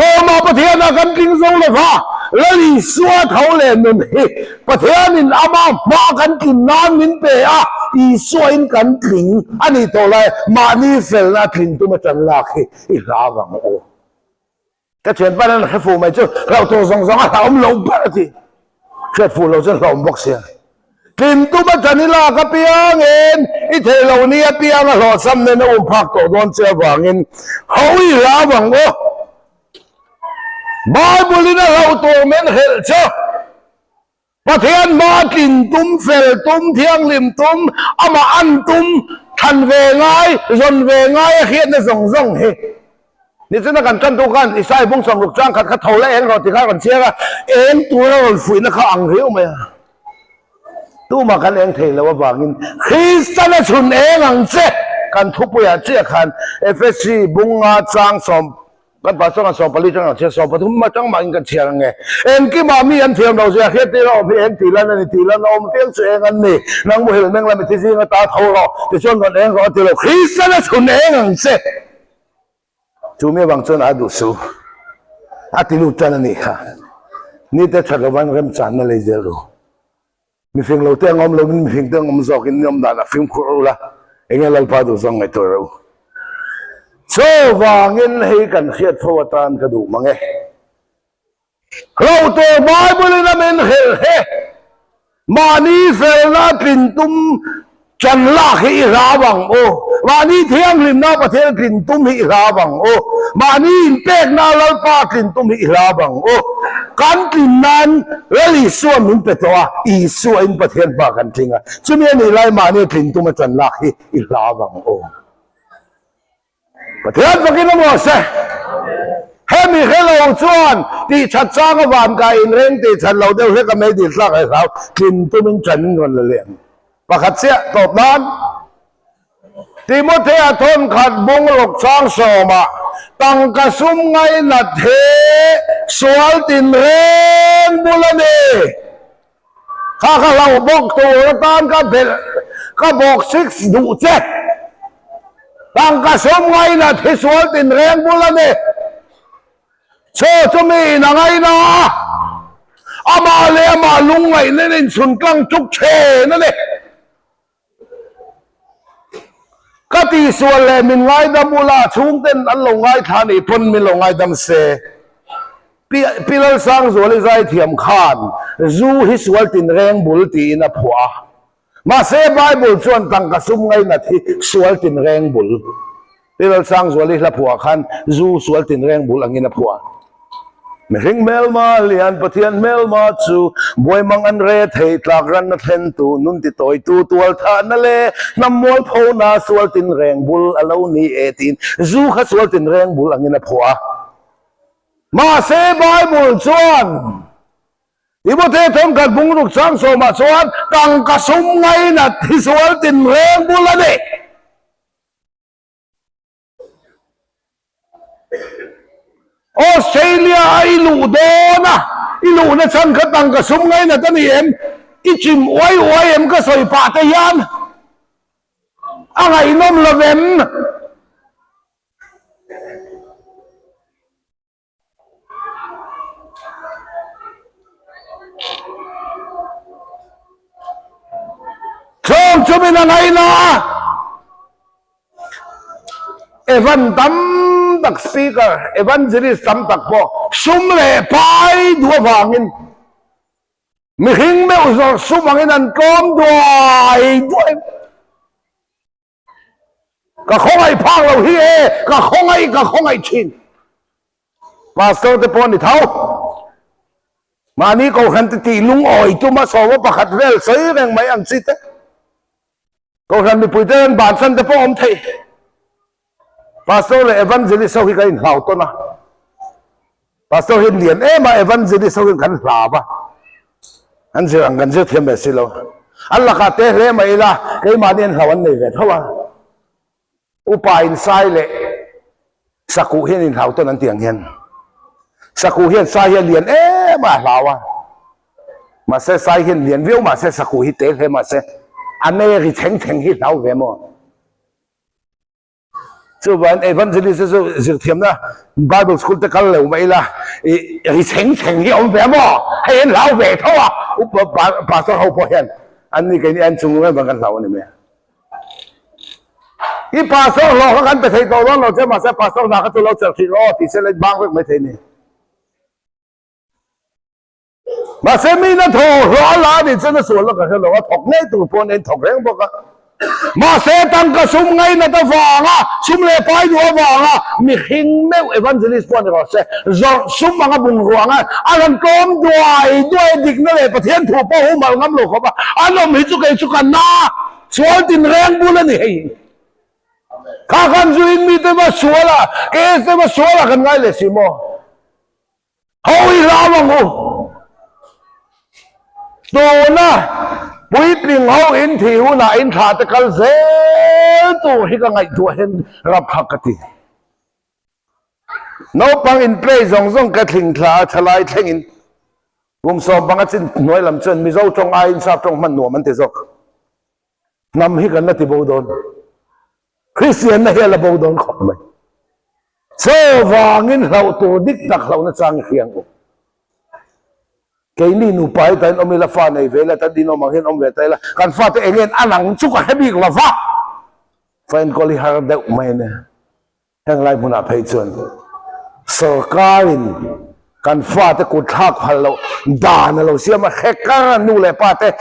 Speaker 1: Hnawmah Pathianah kan tling zo lo va, Lal Isua tho leh nun hi Pathianin ama hma kan tlin nan min pe a, Isua in kan tling a nih tawh lai mahni felna a tlin tum atang lak hi i hlau ang u. Ka thianpa hian hre fuh mai chu hlauh tur zawng zawng a hlauhawm lo ber a ti. Hriat fuh lo chuan hlauhawm bawk sia. Tlin tum atang i lak apiangin i theih loh ni apiang a hlawhchham nen a um phak tawh dawn che avangin ho i hlau ang u. Bible in a hlauh tur men hrelh che. Pathian hma tlin tum, fel tum, thianghlim tum, amah an tum, thlan ve ngai, zawn ve ngai a hriatna zawng zawng hi. Nichina kan tan tu khan Isai bung sawmruk chang khat kha tho la eng rawh ti kha a rawn chhiar a, eng tura rawn fuihna kha ang riau mai a. Tumah kan eng thei lo avangin Kristian a chhun eng ang che kan thupuiah chiah khan Efesi bunga chang sawm kan pastor khan 14 tang a chhiar 13 atang mahin kan chhiar ang e. Engkimah mi an thiam lo zia hriat tir a awm hi eng tih lan a ni tih lan a awm piang chu eng an ni. Nang muhil meng lam i thi zinga ta tho rawh tichuan rawn eng rawh a ti lo Kristian a chhun eng ang che. Chu mi avang chuan a duh su a ti lut tan a nih kha. Nite that lovan remchanna lei zel ru. Mifing lo te ang awm lovin mifing te ang awm zawkin ni awm dan a fimkhur ru la, enge Lalpa duh zawng ngaihtuah rawh u. Chuvangin hei kan hriat fo atan ka duh mang e. Hlauh tur Bible in a min hrilh he. Mahni felna tlin tum chan lak hi i hlau ang u. Mahni thianghlimna Pathian tlin tum hi i hlau ang u. Mahni inpekna Lalpa tlin tum hi i hlau ang u. Kan tlin nan Lal Isua min pe tawh a, Isua in Pathian hma kan tling a. Chumi a nih lai mahni tlin tum a chan lak hi i hlau ang u. Pathian fakin a maw se? Hemi hre lo chuan tih that chang a van kai inreng tih that lo deuh hlek a mei dil tlak ai hlau tlin tumin ṭan in rawn la leh ang. Pakhat chiah tawp nan Timothea thawnkhat bung ruk chang sawmah tangka sum ngainat he sual tinreng bul a ni. Kha ka hlauh bawk tur atan ka belh ka bawk six duh che. Tangka sawm ngaina thi sual tinreng bul a ni. Chaw chu mi in a ngaina a, amah leh amah lungngaihna in inchhun tlang tuk thin a ni. Ka tihsual leh min ngaidam ula chhungten an lo ngaithla nih pawn min lo ngaidam se. Pi Lalsangzuali zaithiam khan zu hi sual tinreng bul tiin a phuah a. Mahse Bible chuan tangka sum ngainat hi sual tinreng bul. Pi Lalsangzuali hla phuah khan zu sual tinreng bul angin a phuah. Mihring hmelma lian Pathian hmelma chu buaimang an re thei tlak ranna thlentu nun ti tawitu tual thahna leh hnam mualphona sual tinreng bul a lo ni e tiin zu kha sual tinreng bul angin a phuah a. Mahse Bible chuan Timothea thawmkhat bungruk chang sawmah chuan tangka sum ngainat hi sual tinreng bul a ni. Australia a i luh dawn a, i luhna chhan kha tangka sum ngainat a ni em? I chim uai uai em ka sawi pah te hian a ngaihnawm lo vem? Tlawm chu min a ngaina a, Evan tam tak speaker, evangelist tam tak pawh sum leh pai duh avangin mihring meuh zawrh sum angin an tlawm duai duai. Ka khawngaih phak lo hi e, ka khawngaih ka khawngaih thin. Pastor te pawh ni tho. Mahni kohhran te tih lungawi tuma sawma pakhat vel sawi reng mai ang chi te. Kohhran mipui te an bansan te pawh awm thei. Pastor leh evangelist ho hi kan inhlau tawn a. Pastor hi lian em a, evangelist ho hian kan hlau a. An zir ang kan zir thiam ve si lo. An lakah te hle mai ila, keimahni an hlau an nei ve tho a. Upa insai leh sakuh hian inhlau tawn an ti ang hian. Sakuh hian sai hi a lian em a, a hlau a. Mahse sai hian lian viau mahse sakuh hi te hle mahse a meri thleng thleng hi hlau ve maw. Chuvan evangelist te chu zirthiamna Bible school te kal lo mai ila i ri chheng chheng hi a awm ve maw? Hei an hlau ve tho a, upa pastor ho pawh hian an ni keini an chung reng vang kan hlau a ni mai a. I pastor hlawh kha kan pe thei tawh dawn lo che mahse pastor hna kha chu lo chelh hrih rawh aw tih se la bang vek mai thei ni. Mahse mi na thaw hlawh a la a nih chuan a sual na ka hre lo a, thawk ngei tur pawh nen thawk reng bawk a. Mahse tangka sum ngainat avanga, sum leh pai duh avanga mihring meuh evangelist pawh ni rawh se, zawrh sum anga bungrua anga a rawn tlawm duai duai a dikna leh Pathian thu pawh humhalh ngam lo khawp a, an awm hi chu kei chu ka na sual tinreng bul a ni hei. Kha khan zuin mite va sual a, KS te va sual a kan ngai leh si maw? Ho i hlau ang u. Tuna puitling ho in thih hunah in thlah te kal zel tur hi ka ngaihtuah hian rapthlak ka ti. Naupang in play zawng zawng ka thling thla a thalai thlengin kum 15 chin hnuai lam chuan Mizo tawng aiin sap tawng hman nuam an ti zawk. Hnam hi kan la ti bo dawn. Kristianna hi a la bo dawn khawp mai. Chaw vangin hlauh tur dik tak hlauhna chang i hria ang u. Keini nupa hi tain awm ila, fa nei ve ila, tan inawm ang hian awm ve ta ila, kan fate eng nge an ang chu ka hre bik lo va. Fa enkawl hi har deuh mai a nia. Heng lai hmunah phei chuan sorkarin kan fate kut thlak phal loh dan a lo siam a, hre kar a nu leh pa te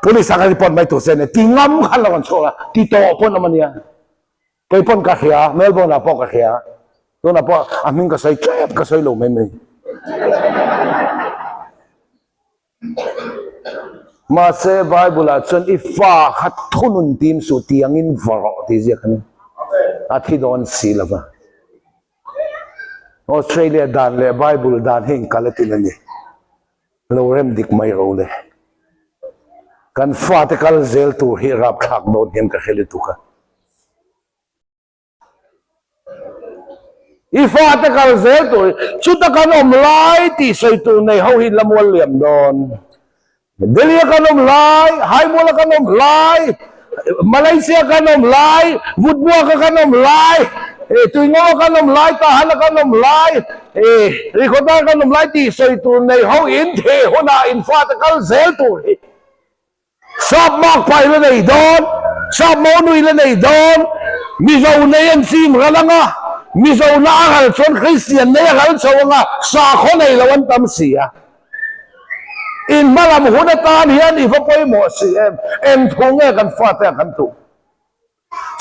Speaker 1: police ah kan report mai tur che a nia, ti ngam khan lo an chhuak a, ti tawh pawn awm a nia. Kei pawn ka hria, Melbourne ah pawh ka hria, tunah pawh a hming ka sawi tlep ka sawi lo mai mai. Mahse, Bible-ah chuan i fa kha thunun tim suh tiangin va rawh tih ziak a ni. A thi dawn si lo va. Australia dan leh Bible dan hi inkal a tin a ni. Lo rem dik mai ro le. Kan fate kal zel tur hi rapthlak dawn hian ka hre lutuk a. I fate kal zel tur hi chuta kan awm lai tih sawi tur nei ho hi la mual liam dawn. Delhi a kan awm lai, Haimual a kan awm lai, Malaysia kan awm lai, Vutbuak a kan awm lai, Tuingo a kan awm lai, Tahan a kan awm lai, Rikhawdar a kan awm lai tih sawi tur nei ho in theh hunah in fate kal zel tur hi. Sap mak pai la nei dawn, sap mo nui la nei dawn, Mizo nei an chim ral ang a, Mizo na a ral chuan Kristian nei a ral chho ang a, sakhaw nei lo an tam si a. In hmalam hun atan hian i va pawimawh si em? Eng thu nge kan fate ah kan tuh?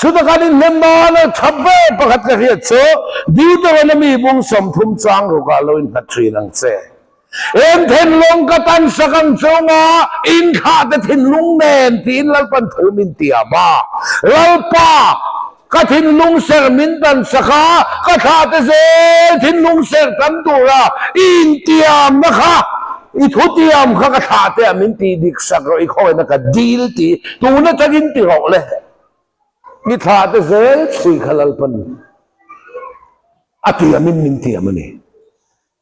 Speaker 1: Chuta kan inhnem nan a tha ber pakhat ka hriat chu Deuteronomy bung 30 chang rukah lo innghat thin ang che. En thinlung ka tan sak ang chunga inthlah te thinlung nen tiin Lalpan thu min tiam a. Lalpa, ka thinlung ser min tan sak a, ka thlah te zel thinlung ser tam tura i intiamna kha I thutiam kha ka thlah teh a min tih dik sak rawh i khawina ka dil tih tun atangin ti rawh le. I thlah te zel chhui kha Lalpan a tiamin min tiam a ni.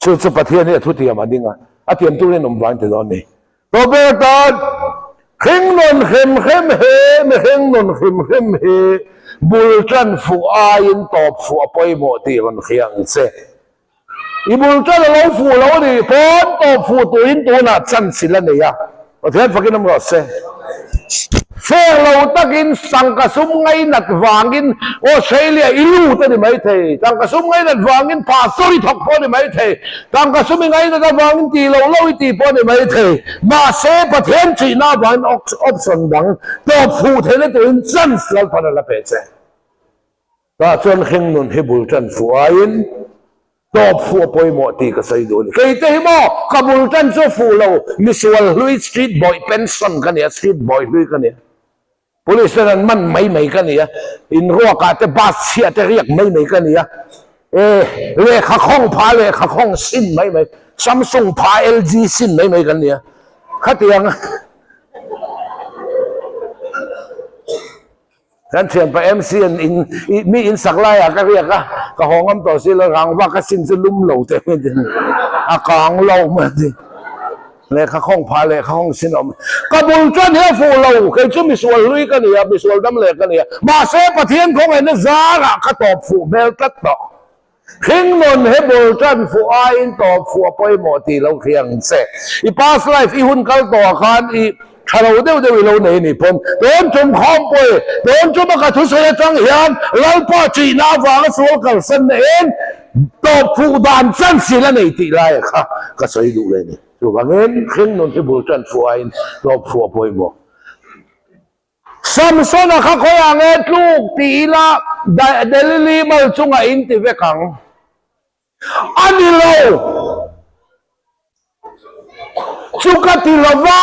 Speaker 1: Chu chu Pathian hi a thutiam a ding a, a tiam turin awm vang ti dawn ni. Tawper tan hring nawn hrim hrim hi mihring nun hrim hrim hi bul tan fuh aiin tawp fuh a pawimawh tih rawn hria ang che. I bul tan a lo fuh lo a nih pawn tawp fuh turin tunah chance la nei a, Pathian fakin awm rawh se. Fair lo takin tangka sum ngainat vangin Australia i lut a ni maithei, tangka sum ngainat vangin pastor i thawk pawh a ni maithei, tangka sum i ngainat avangin tih loh loh i tih pawh a ni maithei, mahse Pathian ṭihna avangin option dang tawp fuh theihna turin chance Lalpan a la pe che. Tah chuan hring nun hi bul tan fuh aiin tawp fuh a pawimawh tih ka sawi duh a ni. Kei te hi maw ka bul tan chu fuh lo, misual hlui street boy pension ka ni a, street boy hlui ka ni a, police ten an man mai mai ka ni a, inruakah te bus chhiah te riak mai mai ka ni a, e lehkha khawng pha lehkha khawng sin mai mai, Samsung pha LG sin mai mai kan ni a, khatiang Kan thianpa MC an in mi in sak laiah ka riak a, ka haw ngam tawh si lo, rangva ka sin chu lum lo teh mai tin a kang lo mai tin lehkha khawng phah lehkha khawng sin awm ka bul chuan hi a fuh lo, kei chu misual hlui ka ni a, misual dam leh ka ni a, mahse Pathian khawngaihna zarah ka tawp fuh hmel tlat tawh. Hring nun he bul tan fuh aiin tawp fuh a pawimawh tih lo hria ang che. I past life i hun kal tawhah khan i tha lo deuh deuh i lo nei ni pawn tun tum khawm pawi tun tuma ka thusawi atang hian Lalpa ṭihna avanga sual kalsan na en tawp fuh dan chance i la nei tih laia kha ka sawi duh ve ni. Chuvangin hringnun hi bul tan fuh aiin tawp fuh a pawimawh. Samsona kha khawiah nge tluk ti ila Delili mal chungah in ti vek ang. A ni lo! Chu ka ti lo va.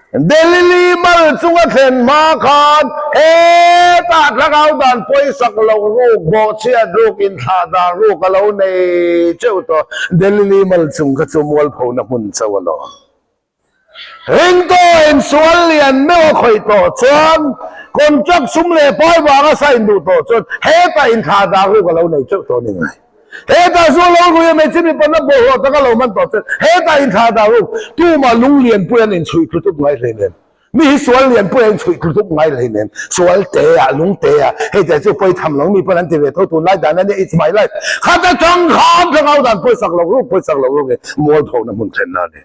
Speaker 1: Delili mal chunga thlen hma khan hetah thlarau dan pawisak lo ruk, bawhchhiat ruk, inthlah dan ruk a lo nei teuh tawh. Delili mal chung kha chu mualphona hmun chauh a lo. Ringtawh insual lian meuh a khawih tawh chuan contract sum leh pai vanga sign duh tawh chuan hetah inthlah dah ruk a lo nei teuh tawh a ni ngai. Hetah zu lo rui a hmeichhe mipa na bawlhhlawh taka lo man tawh chuan hetah inthlah dah ruk tumah lung lianpui an inchhuih tlu tup ngai hleinem. Mi hi sual lianpui a inchhuih tlu tup ngai hleinem. Sual te ah, lung te ah, hei te chu pawi tham lo mi pawn an ti ve tho tunlai dan a nia it's my life. Khata tang khan thlarau dan pawisak lo ruk pawisak lo ruk in mualphona hmun thlenna a ni.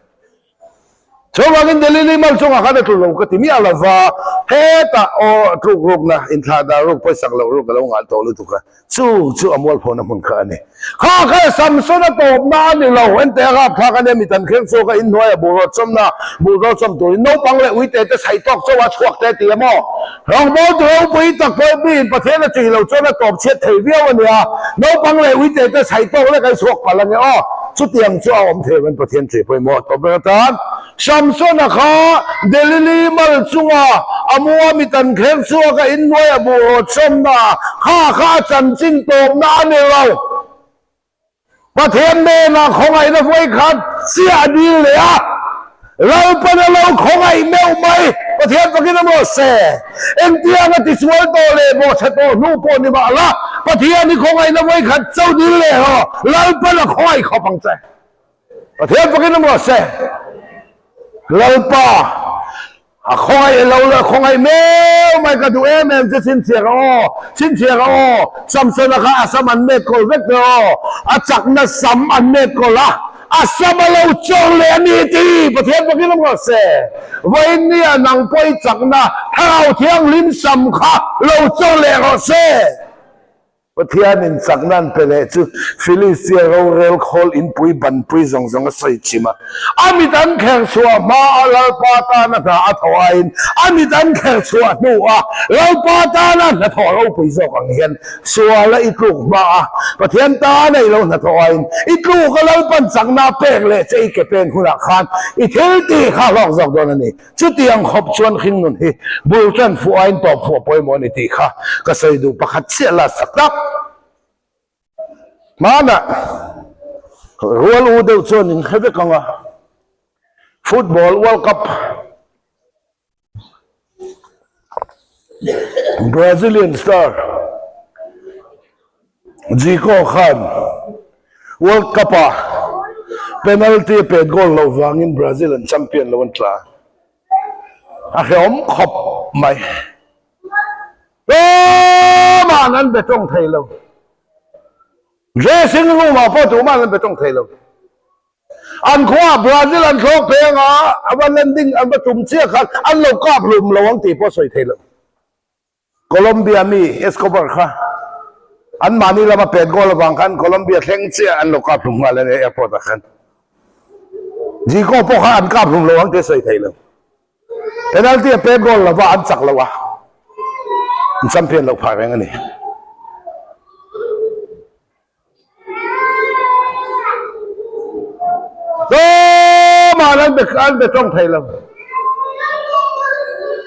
Speaker 1: Chuvangin Delili mal chungah khan a tlu lo ka ti miah lo va, hetah aw tluk rukna, inthlah dar ruk, pawisak loh ruk a lo ngal tawh lutuk a, chu chu a mualphona hmun kha a ni. Kha kha Samson a tawpna a ni lo, ente a rapthlak a nia, mi tan kher chhuak a inhnuai a buhrawt chawmna, buhrawt chawm turin naupang leh uite te chhaih tawk chauh a chhuak te a ti a maw? Rawngbâwl tu ropui tak pawh miin Pathian a tih loh chuan a tawp chhiat thei viau a nia. Naupang leh uite te chhaih tawk lek a i chhuak palh ange aw. Chutiang chu a awm thei lo in Pathian tih pawimawh tawp ber atan. Samsona kha Delili mal chunga a mu a mit an kher chhuak a inhnuai a buh rawt sawmna kha kha a chanchin tawpna a ni lo. Pathian hnenah khawngaihna vawikhat chiah a dil leh a, Lalpan a lo khawngaih meuh mai. Pathian fakin a maw se? Engtiang a tisual tawh leh bawhchhe tawh hnu pawh ni mah la, Pathian hi khawngaihna vawikhat chauh dil leh rawh, Lalpan a khawngaih khawp ang che. Pathian fakin a maw se? Lalpa, a khawngaih lo leh khawngaih meuh mai ka duh em em che chhinchhiah ka aw, chhinchhiah ka aw, Samsona kha a sam an met kawl vek teh aw, a chakna sam an met kawl a, a sam a lo chawr leh a ni ti Pathian fakin awm rawh se. Vawiin nia nang pawh i chakna Thlarau Thianghlim sam kha lo chawr leh rawh se. Pathianin chakna an pe leh chu Filistia rorel khawl inpui banpui zawng zawng a sawi chim a. A mit an kher chhuah hma a Lalpa tana hna a thawh aiin a mit an kher chhuah hnu a Lalpa tana hnathawh ropui zawk ang hian suala i tluk hma a Pathian tana i lo hnathawh aiin i tluk a Lalpan chakna a pek leh che i ke pen hunah khan i thil tih kha hlawk zawk dawn a ni. Chutiang khawp chuan hringnun hi bul tan fuh aiin tawp fuh a pawimawh a ni tih kha ka sawi duh pakhat chiah la sak tak. Hmanah rual u deuh chuan in hre vek ang a, Football World Cup Brazilian star Zico khan World Cup ah penalty a pet goal loh vangin Brazil an champion lo an tla. A hrehawm khawp mai. Tuma'n an be tawng thei lo. Dressing room ah pawh tuma'n an be tawng thei lo. An khuaah Brazil an thlawk pheng a, a va landing an va tum chiah khan an lo kap hlum lo ang tih pawh sawi thei lo. Colombia mi Escobar kha an mahni lama pet goal avang khan Colombia thleng chiah an lo kap hlum nghal a ni airport ah khan. Zico pawh kha an kap hlum lo ang tih a sawi thei lo. Penalty a pet goal lova an chak lo a, an champion loh phah reng a ni. Tumah an be an be tawng thei lo.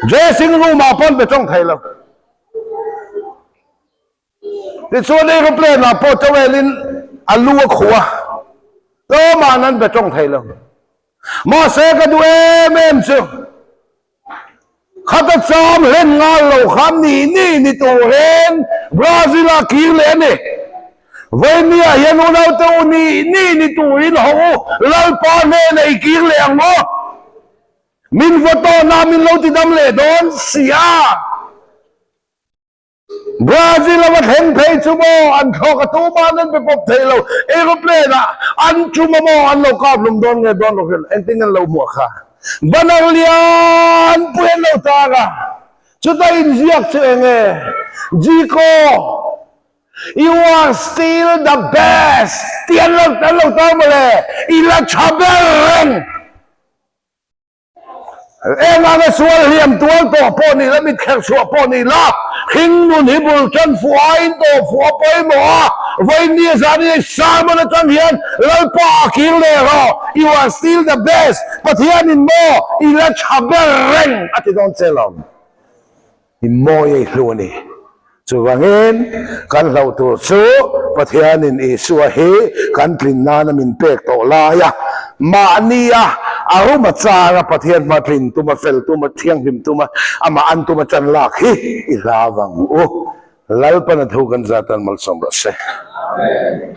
Speaker 1: Dressing room ah pawh an be tawng thei lo. Tichuan aeroplane ah pawh towel in a lu a khuh a, tumah an be tawng thei lo. Mahse ka duh em em chu Khata cham hlen ngal lo kha ni ni ni turin Brazil ah kir leh a ni. Vawinia hian unaute u ni ni ni turin ho u Lalpa hnenah i kir leh ang maw? Min vaw tawhna min lo ti dam leh dawn si a. Brazil a va thleng phei chu maw an thlawk a tumah an be pawp thei lo, aeroplane ah an tum a maw an lo kap hlum dawn nge dawn lo hrilh engtin an lo hmuah kha banner lian pui an lo tar a, chuta inziak chu eng nge Zico. You are still the best tih an lo an lo tar mawle, i la tha ber reng. Enganga sual hliam tual tawh pawh ni la, mitkherh chhuah pawh ni la, hring nun hi bul tan fuh aiin tawh fuh a pawimawh a, vawiin zan i sermon atang hian Lalpa a kir leh rawh, you are still the best, Pathianin maw i la tha ber reng a ti dawn che lo. I mawi a i hlu a ni. Chuvangin, kan hlauh tur chu Pathianin Isua hi kan tlin nana min pek tawh laia mahnia a ruma chara Pathian hma tlin tuma, fel tuma, thianghlim tuma, amah an tuma tan lak hi i hlau ang u. Lalpan a thu kan zat tan malsawm rawh se.
Speaker 2: Amen.